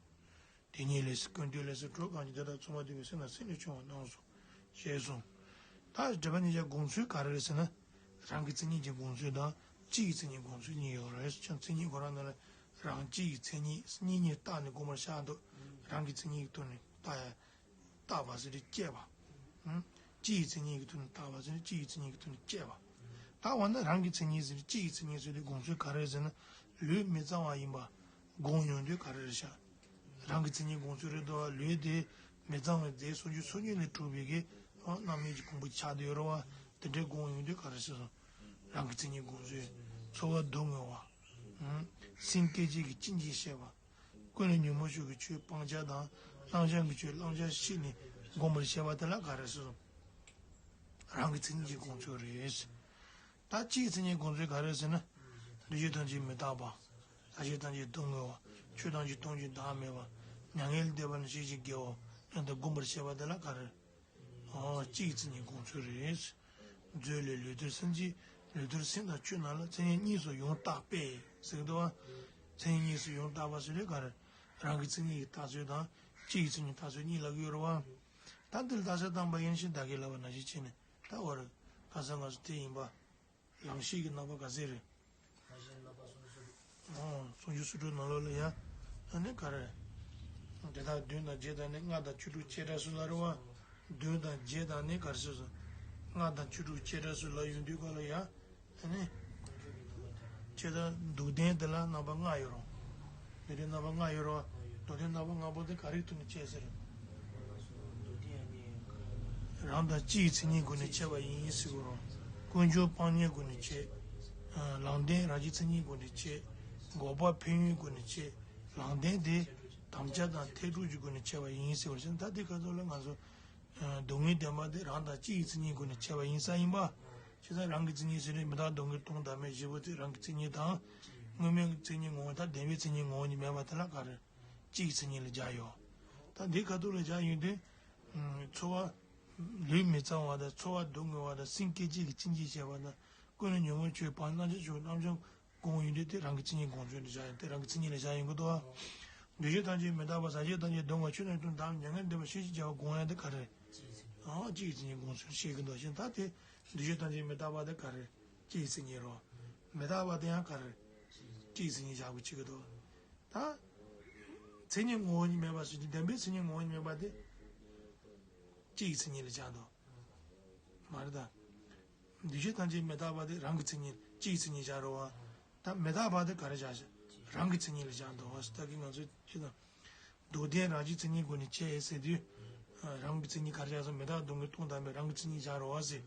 དེ་ཉིད་ལས་སུ་ཀུན་བཏུས་ལས་སུ་དྲུག་གང་ཞིག་དེ་དག་མཚུངས་པ་འདུས་པའི་སེམས་རྣམས་སེམས་ལས་བྱུང་བ་རྣམས་སོ། ཞེས་གསུངས། ད་དྲན་པ་ཉེར་བཞག་སྒོམ་ཚུལ་ག་རེ་རེད་ཟེར་ན། རང་གི་མཚན་ཉིད་ཀྱི་སྒོམ་ཚུལ་དང་སྤྱི་ཡི་མཚན་ཉིད་སྒོམ་ཚུལ་གཉིས་ཡོད་རེད། ཀྱང་མཚན་ཉིད་ཁོ་རང་ནང་ལ་རང་སྤྱི་ཡི་མཚན་ཉིད་གཉིས་གཉིས་བརྟགས་ནས་སྒོམ་པར་བྱ་འདུག་རང་གི་མཚན་ཉིད་ཀྱི་ཐོག་ནས་བརྟག་ཡ། བརྟགས་པ་ཟེར་དུས་དཔྱད་པ། སྤྱི་ཡི་མཚན་ཉིད་ཀྱི་ཐོག་ནས་བརྟགས་པ་ཟེར་དུས་སྤྱི་ཡི་མཚན་ཉིད་ཀྱི་ཐོག་ནས་དཔྱད་པ། ད་འོ་ན་རང་གི་མཚན་ཉིད་ཟེར་དུས་སྤྱི་ཡི་མཚན་ཉིད་ཟེར་དུས་སྒོམ་ཚུལ་ག་རེ་རེད་ཟེར་ན། ལུས་མི་གཙང་བ་ཡིན་པ་སྒོམ་ཡོང་དུས་ག་རེ་རེད་ཤག་རང་གི་མཚན་ཉིད་སྒོམ་ཚུལ་རེད་དོ། ལུས་དེ་མི་གཙང་བའི་རྫས་སོ་བཅུ་སོ་གཉིས་ལས་གྲུབ་པའི་གི་རྣམ་སྨིན་གྱི་ཕུང་པོ་ཆགས་བསྡད་ཡོད་རེད་བ། དེ་འདྲའི་སྒོམ་ཡོང་དུས་ག་རེ་རེད་ཟེར་སོང་། རང་གི་མཚན་ཉིད་སྒོམ་ཚུལ། ཚོར་བ་སྡུག་བསྔལ་བ། སེམས་སྐད་ཅིག་གིས་ཅི་མཆིས་ཤེས་པ། ཀུན་ནས་ཉོན་མོངས་ཕྱོགས་ཀྱི་ཆོས་སྤང་བྱ་དང་བླང་བྱ་མི་ཆོས་བླང་བྱ་ཤེས་ནས་སྒོམ་པར་བྱེད་པ་དེ་ལ་ག་རེ་ཟེར། རང་གི་མཚན་ཉིད་ཀྱི་སྒོམ་ཚུལ་རེད། ད་སྤྱིའི་མཚན་ཉིད་སྒོམ་ཚུལ་ག་རེ་ཟེར་ན། འདུ་བྱེད་ཐམས་ཅད་མི་རྟག་པ། རྟག་ཆད་ཐམས་ཅད་སྡུག་བསྔལ་བ། ཆོས་ཐམས་ཅད་སྟོང་ཞིང་བདག་མེད་པ། མྱ་ངན་ལས་འདས་པ་ནི་ཤེས་བྱའི་དགེ་བའོ་སྙམ་དུ་སྒོམ་པར་བྱེད་པ་དེ་ལ་ག་རེ། ཨོ་སྤྱི་ཡི་མཚན་ཉིད་དགོངས་ཚུལ་རེད། མཛོད་ལས་ལུས་གཏེར་སེམས་ཀྱི་ལུས་གཏེར་སེམས་དང་ཆོས་རྣམས་ལ་མཚན་ཉིད་གཉིས་སུ་ཡང་དག་པས་ཟེར་གི་འདུག་བ། མཚན་ཉིད་གཉིས་སུ་ཡང་དག་པ་ཟེར་ལས་ག་རེ། རང་གི་མཚན་ཉིད་ཀྱི་བཏགས་ཚུལ་དང་སྤྱི་ཡི་མཚན་ཉིད་བཏགས་ཚུལ་གཉིས་ལབ་ཀྱི་ཡོད་རེད་བ། ད་འདིར་བརྡ་ཆད་བཏང་པ་ཡིན་ཕྱིན་བདག་གིས་ལབ་པ་ནང་བཞིན་བྱས་ནས་ད་འོ་རེད། ཁ་སང་ང་ཚོ་དེ་ཡིན་པ། ལང་གཤིས་ཀྱི་རྣམ་པ་ག་ཚད་རེད། ཨོ། སུམ་ཅུ་སོ་དྲུག་ནང་ལོགས་ལ་ཡ། ཨ་ནི་ག་རེ། དེ་དག་བདུན་དང་བརྒྱད་དང་ནི་ལྔ་དང་བཅུ་དྲུག་བྱེ་བྲག་སུ་ལ་རེད་བ། བདུན་དང་བརྒྱད་དང་ནི་ག་རེ་ཟེར་སོང་། ལྔ་དང་བཅུ་དྲུག་བྱེ་བྲག་སུ་ལ་ཡོང་དུས་ག་ལ་ཡ། ཨ་ནི། བྱེ་བྲག་སྡུག་བདེན་དེ་ལ་རྣམ་པ་ལྔ་ཡོད་རུང་། དེ་རིང་རྣམ་པ་ལྔ་ཡོད་རུང་། སྡུག་བདེན་རྣམ་པ་ལྔ་པོ་དེ་ག་རེའི་ཐོག་ནས་བྱས་ཟེར། རང་དང་སྤྱི་ཡི་མཚན་ཉིད་སྒོ་ནས་ཕྱེ་བ་ཡིན་ཟེར་གོ་རུང་། ཀུན་འབྱུང་སྤང་གཉེན་སྒོ་ནས་ཕྱེ། ལམ་བདེན་རང་བཞིན་མཚན་ཉིད་སྒོ་ནས་ཕྱེ། འགོག་པ་ཕན་ཡོན་སྒོ་ནས་ཕྱེ། ལམ་བདེན་དེ་དམ་བཅའ་དང་མཐས་གྲུབ་ཀྱི་སྒོ་ནས་ཕྱེ་བ་ཡིན་ཟེར་བ་ཞིག་ད་དེ་ག་ཚོད་ལ་ང་ཚོ་སྡུག་བསྔལ་བདེན་པ་དེ་རང་དང་སྤྱི་ཡི་མཚན་ཉིད་སྒོ་ནས་ཕྱེ་བ་ཡིན་ས་ཡིན་པ། བྱས་ཙང་རང་གི་མཚན་ཉིད་ཟེར་ནས་མི་རྟག་སྡུག་བསྔལ་སྟོང་དང་མེད་བཞི་པོ་དེ་རང་གི་མཚན་ཉིད་དང་། དངོས་མེད་མཚན་ཉིད་ངོ་བོ་དང་བདེན་པའི་མཚན་ཉིད་ངོ་བོ་ཉིད་མེད་པ་དེ་ལ་ག་རེ། སྤྱི་ཡི་མཚན་ཉིད་ལ་སྦྱར་ཡོད། ད་འདི་ཁ་ཐུག་ལ་སྦྱར་ཡོང་དུས། ཚོར་བ། ལུས་མི་གཙང་བ་དང་ཚོར་བ་སྡུག་བསྔལ་བ་དང་སེམས་སྐད་ཅིག་གིས་ཅི་འཇིག་བྱེད་པ་དང་ཀུན་ནས་ཉོན་མོངས་ཆོས་སྤངས་རྣམ་བྱང་ཆོས་རྣམ་བྱང་སྒོམ་ཡོང་དུས་དེ་རང་གི་མཚན་ཉིད་སྒོམ་ཚུལ་དུ་བཞག་ཡོད་དེ་རང་གི་མཚན་ཉིད་ལ་བཞག་ཡོང་གི་འདུག་ཨ། འདུ་བྱེད་ཐམས་ཅད་མི་རྟག་པ་ཟག་བཅས་ཐམས་ཅད་སྡུག་བསྔལ་བ་ཆོས་རྣམས་སྟོང་དང་མྱ་ངན་འདས་པ་ཤེས་བཞིན་བྱ་བ་སྒོམ་ཡང་དེ་ག་རེ། ཨང་སྤྱི་ཡི་མཚན་ཉིད་སྒོམ་ཚུལ་བཤད་ཀྱི་འདུག་ཞིང་ད་དེ་འདུ་བྱེད་ཐམས་ཅད་མི་རྟག་པ་དེ་ག་རེ། སྤྱི་ཡི་མཚན་ཉིད་རོ། མི་རྟག་པ་དེ་ཡང་ག་རེ། སྤྱི་ཡི་མཚན་ཉིད་བཞག་དགོས་བྱེད་ཀྱི་འདུག་ད། མཚན་ཉིད་ངོ་བོ་ཉིད་མེད་པ་ཟེར་གྱི་བདེན་པའི་མཚན་ཉིད་ངོ་བོ་ཉིད་མེད་པ་དེ། སྤྱི་ཡི་མཚན་ཉིད་ལ་སྦྱར་འདུག་མ་རེད་ད། འདུ་བྱེད་ཐམས་ཅད་མི་རྟག་པ་དེ་རང་གི་མཚན་ཉིད་སྤྱི་ཡི་མཚན་ཉིད་སྦྱར་རོ་བ། ད་མི་རྟག་པ་དེ་ག་རེ་སྦྱར་ཞིང་རང་གི་མཚན་ཉིད་ལ་སྦྱར་འདུག་བ་ད་གིན་ང་ཚོས་ཅི་དང་། སྡུག་བདེན་རང་བཞིན་མཚན་ཉིད་སྒོ་ནས་ཕྱེ་ཟེར་དུས། རང་གི་མཚན་ཉིད་ག་རེ་སྦྱར་སོང་མི་རྟག་སྡུག་བསྔལ་སྟོང་དང་མེད་རང་གི་མཚན་ཉིད་སྦྱར་རོ་བ་ཟེར།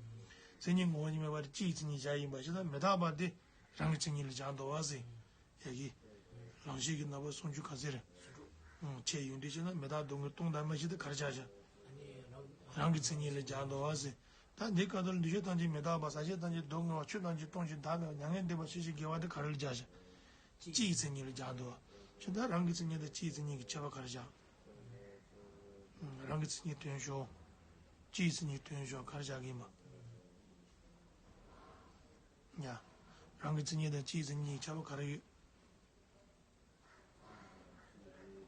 མཚན་ཉིད་ངོ་བོ་ཉིད་མེད་པ་དེ་སྤྱི་ཡི་མཚན་ཉིད་སྦྱར་ཡིན་པ་ཞིག་དང་མི་རྟག་པ་དེ་རང་གི་མཚན་ཉིད་ལ་སྦྱར་འདུག་བ་ཟེར། ཡ་གི། ལང་གཤིས་ཀྱི་རྣམ་པ་སུམ་ཅུ་ག་ཚད་རེད། ཨང་ཕྱེ་ཡོང་དུས་བྱས་ན་མི་རྟག་སྡུག་བསྔལ་སྟོང་དང་མེད་ཞིག་དེ་ག་རེ་བྱ་བྱ། རང་གི་མཚན་ཉིད་ལ་སྦྱར་འདུག་བ་ཟེར། ད་འདི་སྐབས་དུ་ལ་འདུ་བྱེད་ཐམས་ཅད་མི་རྟག་པ་ཟག་བཅས་ཐམས་ཅད་སྡུག་བསྔལ་བ་ཆོས་ཐམས་ཅད་སྟོང་ཞིང་བདག་མེད་པ་མྱ་ངན་འདས་པ་ཤེས་བཞིན་དགེ་བ་དེ་ག་རེ་ལ་སྦྱར་བྱ། སྤྱི་ཡི་མཚན་ཉིད་ལ་སྦྱར་འདུག་བ། ཞེ་ད་རང་གི་མཚན་ཉིད་དང་སྤྱི་ཡི་མཚན་ཉིད་ཀྱི་ཁྱད་པར་ག་རེ་བཞག་རང་གི་མཚན་ཉིད་སྟོན་ཤོག་སྤྱི་ཡི་མཚན་ཉིད་སྟོན་ཤོག་ག་རེ་བཞག་གི་ཡིན་པ། ཡ། རང་གི་མཚན་ཉིད་དང་སྤྱིའི་མཚན་ཉིད་ཁྱད་པར་ག་རེ་ཡོད།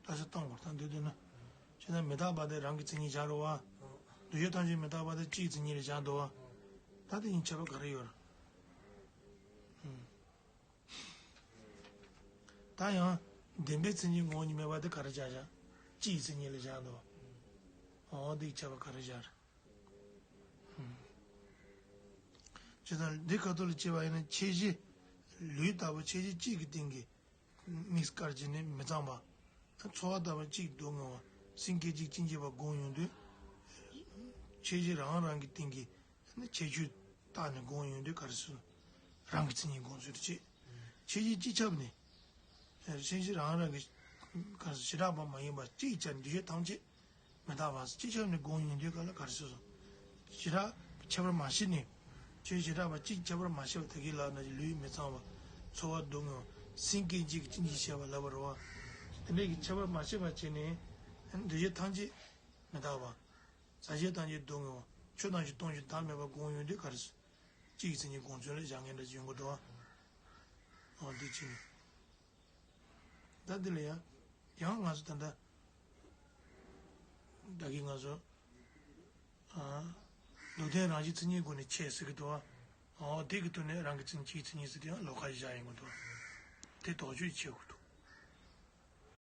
ད་ཆ་གཏོང་བར་ཐང་འདོད་འདོད་ན། བྱས་ན་མི་རྟག་པ་དེ་རང་གི་མཚན་ཉིད་བཞག་རོ་བ། འདུ་བྱེད་ཐམས་ཅད་མི་རྟག་པ་དེ་སྤྱིའི་མཚན་ཉིད་ལ་བཞག་འདུག་བ། ད་དེ་གཉིས་ཁྱད་པར་ག་རེ་ཡོད། ད་ཡང་། བདེན་པའི་མཚན་ཉིད་ངོ་བོ་ཉིད་མེད་པ་དེ་ག་རེ་བཞག་བཞག་སྤྱིའི་མཚན་ཉིད་ལ་བཞག་འདུག་བ། འོ་དེའི་ཁྱད་པར་ག་རེ་བཞག་ཇི་ལྟར་འདི་ཁ་ཐུག་ལ་བྱས་པ་ཡིན་ན་ཁྱད་གཞི། ལུས་ལྟ་བུ་ཁྱད་གཞི་གཅིག་གི་སྟེང་གི་དམིགས་བཀར་གྱིས་ནི་མི་གཙང་བ། ཚོར་བ་ལྟ་བུ་གཅིག་སྡུག་བསྔལ་བ། སེམས་སྐད་ཅིག་ཅི་འཇིགས་པ་སྒོམ་ཡོང་དུས། ཁྱད་གཞི་རང་རང་གི་སྟེང་གི་ནི་ཁྱད་ཆོས་བརྟགས་ནས་སྒོམ་ཡོང་དུས་ག་རེ་ཟེར། རང་གི་མཚན་ཉིད་སྒོམ་ཚུལ་དུ་བྱེད། ཁྱད་གཞི་སྤྱི་ཁྱབ་ནི། ཁྱད་གཞི་རང་རང་གི་ག་རེ་ཟེར་བྱེ་བྲག་པ་མ་ཡིན་པ་གཅིག་ཀྱང་འདུ་བྱེད་ཐམས་ཅད། མི་རྟག་པ་སྤྱི་ཁྱབ་ནས་སྒོམ་ཡོང་དུས་ག་ལ་ག་རེ་ཟེར་སོང་། བྱེ་བྲག་ཁྱད་པར་མ་ཕྱེ་ནས། ཆོས་བྱེ་བྲག་པ་གཅིག་ཁྱད་པར་མ་ཕྱེ་བ་ད་གིན་ལབ་ན་ལུས་མི་གཙང་བ། ཚོར་བ་སྡུག་བསྔལ་བ། སེམས་སྐད་ཅིག་ཅི་འཇིགས་བྱེད་པ་ལབ་པ་རེད་བ། དེ་འདྲའི་གི་ཁྱད་པར་མ་ཕྱེ་བ་བྱས་ནས། འདུ་བྱེད་ཐམས་ཅད་མི་རྟག་པ། ཟག་བཅས་ཐམས་ཅད་སྡུག་བསྔལ་བ། ཆོས་ཐམས་ཅད་སྟོང་ཞིང་བདག་མེད་པ་སྒོམ་ཡོང་དུས་ག་རེ་ཟེར། སྤྱི་ཡི་མཚན་ཉིད་སྒོམ་ཚུལ་ལ་བཞག་མཁན་འདྲ་ཅིག་ཡོང་གི་འདུག་བ། འོ་འདི་ཅི་ནས། ད་འདི་ལ་ཡང་། ཡང་ང་ཚོ་ད་ལྟ། ད་གིན་ང་ཚོ། ཨ། སྡུག་བདེན་རང་བཞིན་མཚན་ཉིད་སྒོ་ནས་ཕྱེ་ཟེར་གི་འདུག་བ། འོ་དེ་གི་ཐོག་ནས་རང་གི་མཚན་ཉིད་སྤྱིའི་མཚན་ཉིད་ཟེར་དེ་ཡང་ལོགས་ཀ་ཞིག་བཞག་ཡོང་གི་འདུག་དེ་དོགས་གཅོད་བྱེད་དགོས་འདུག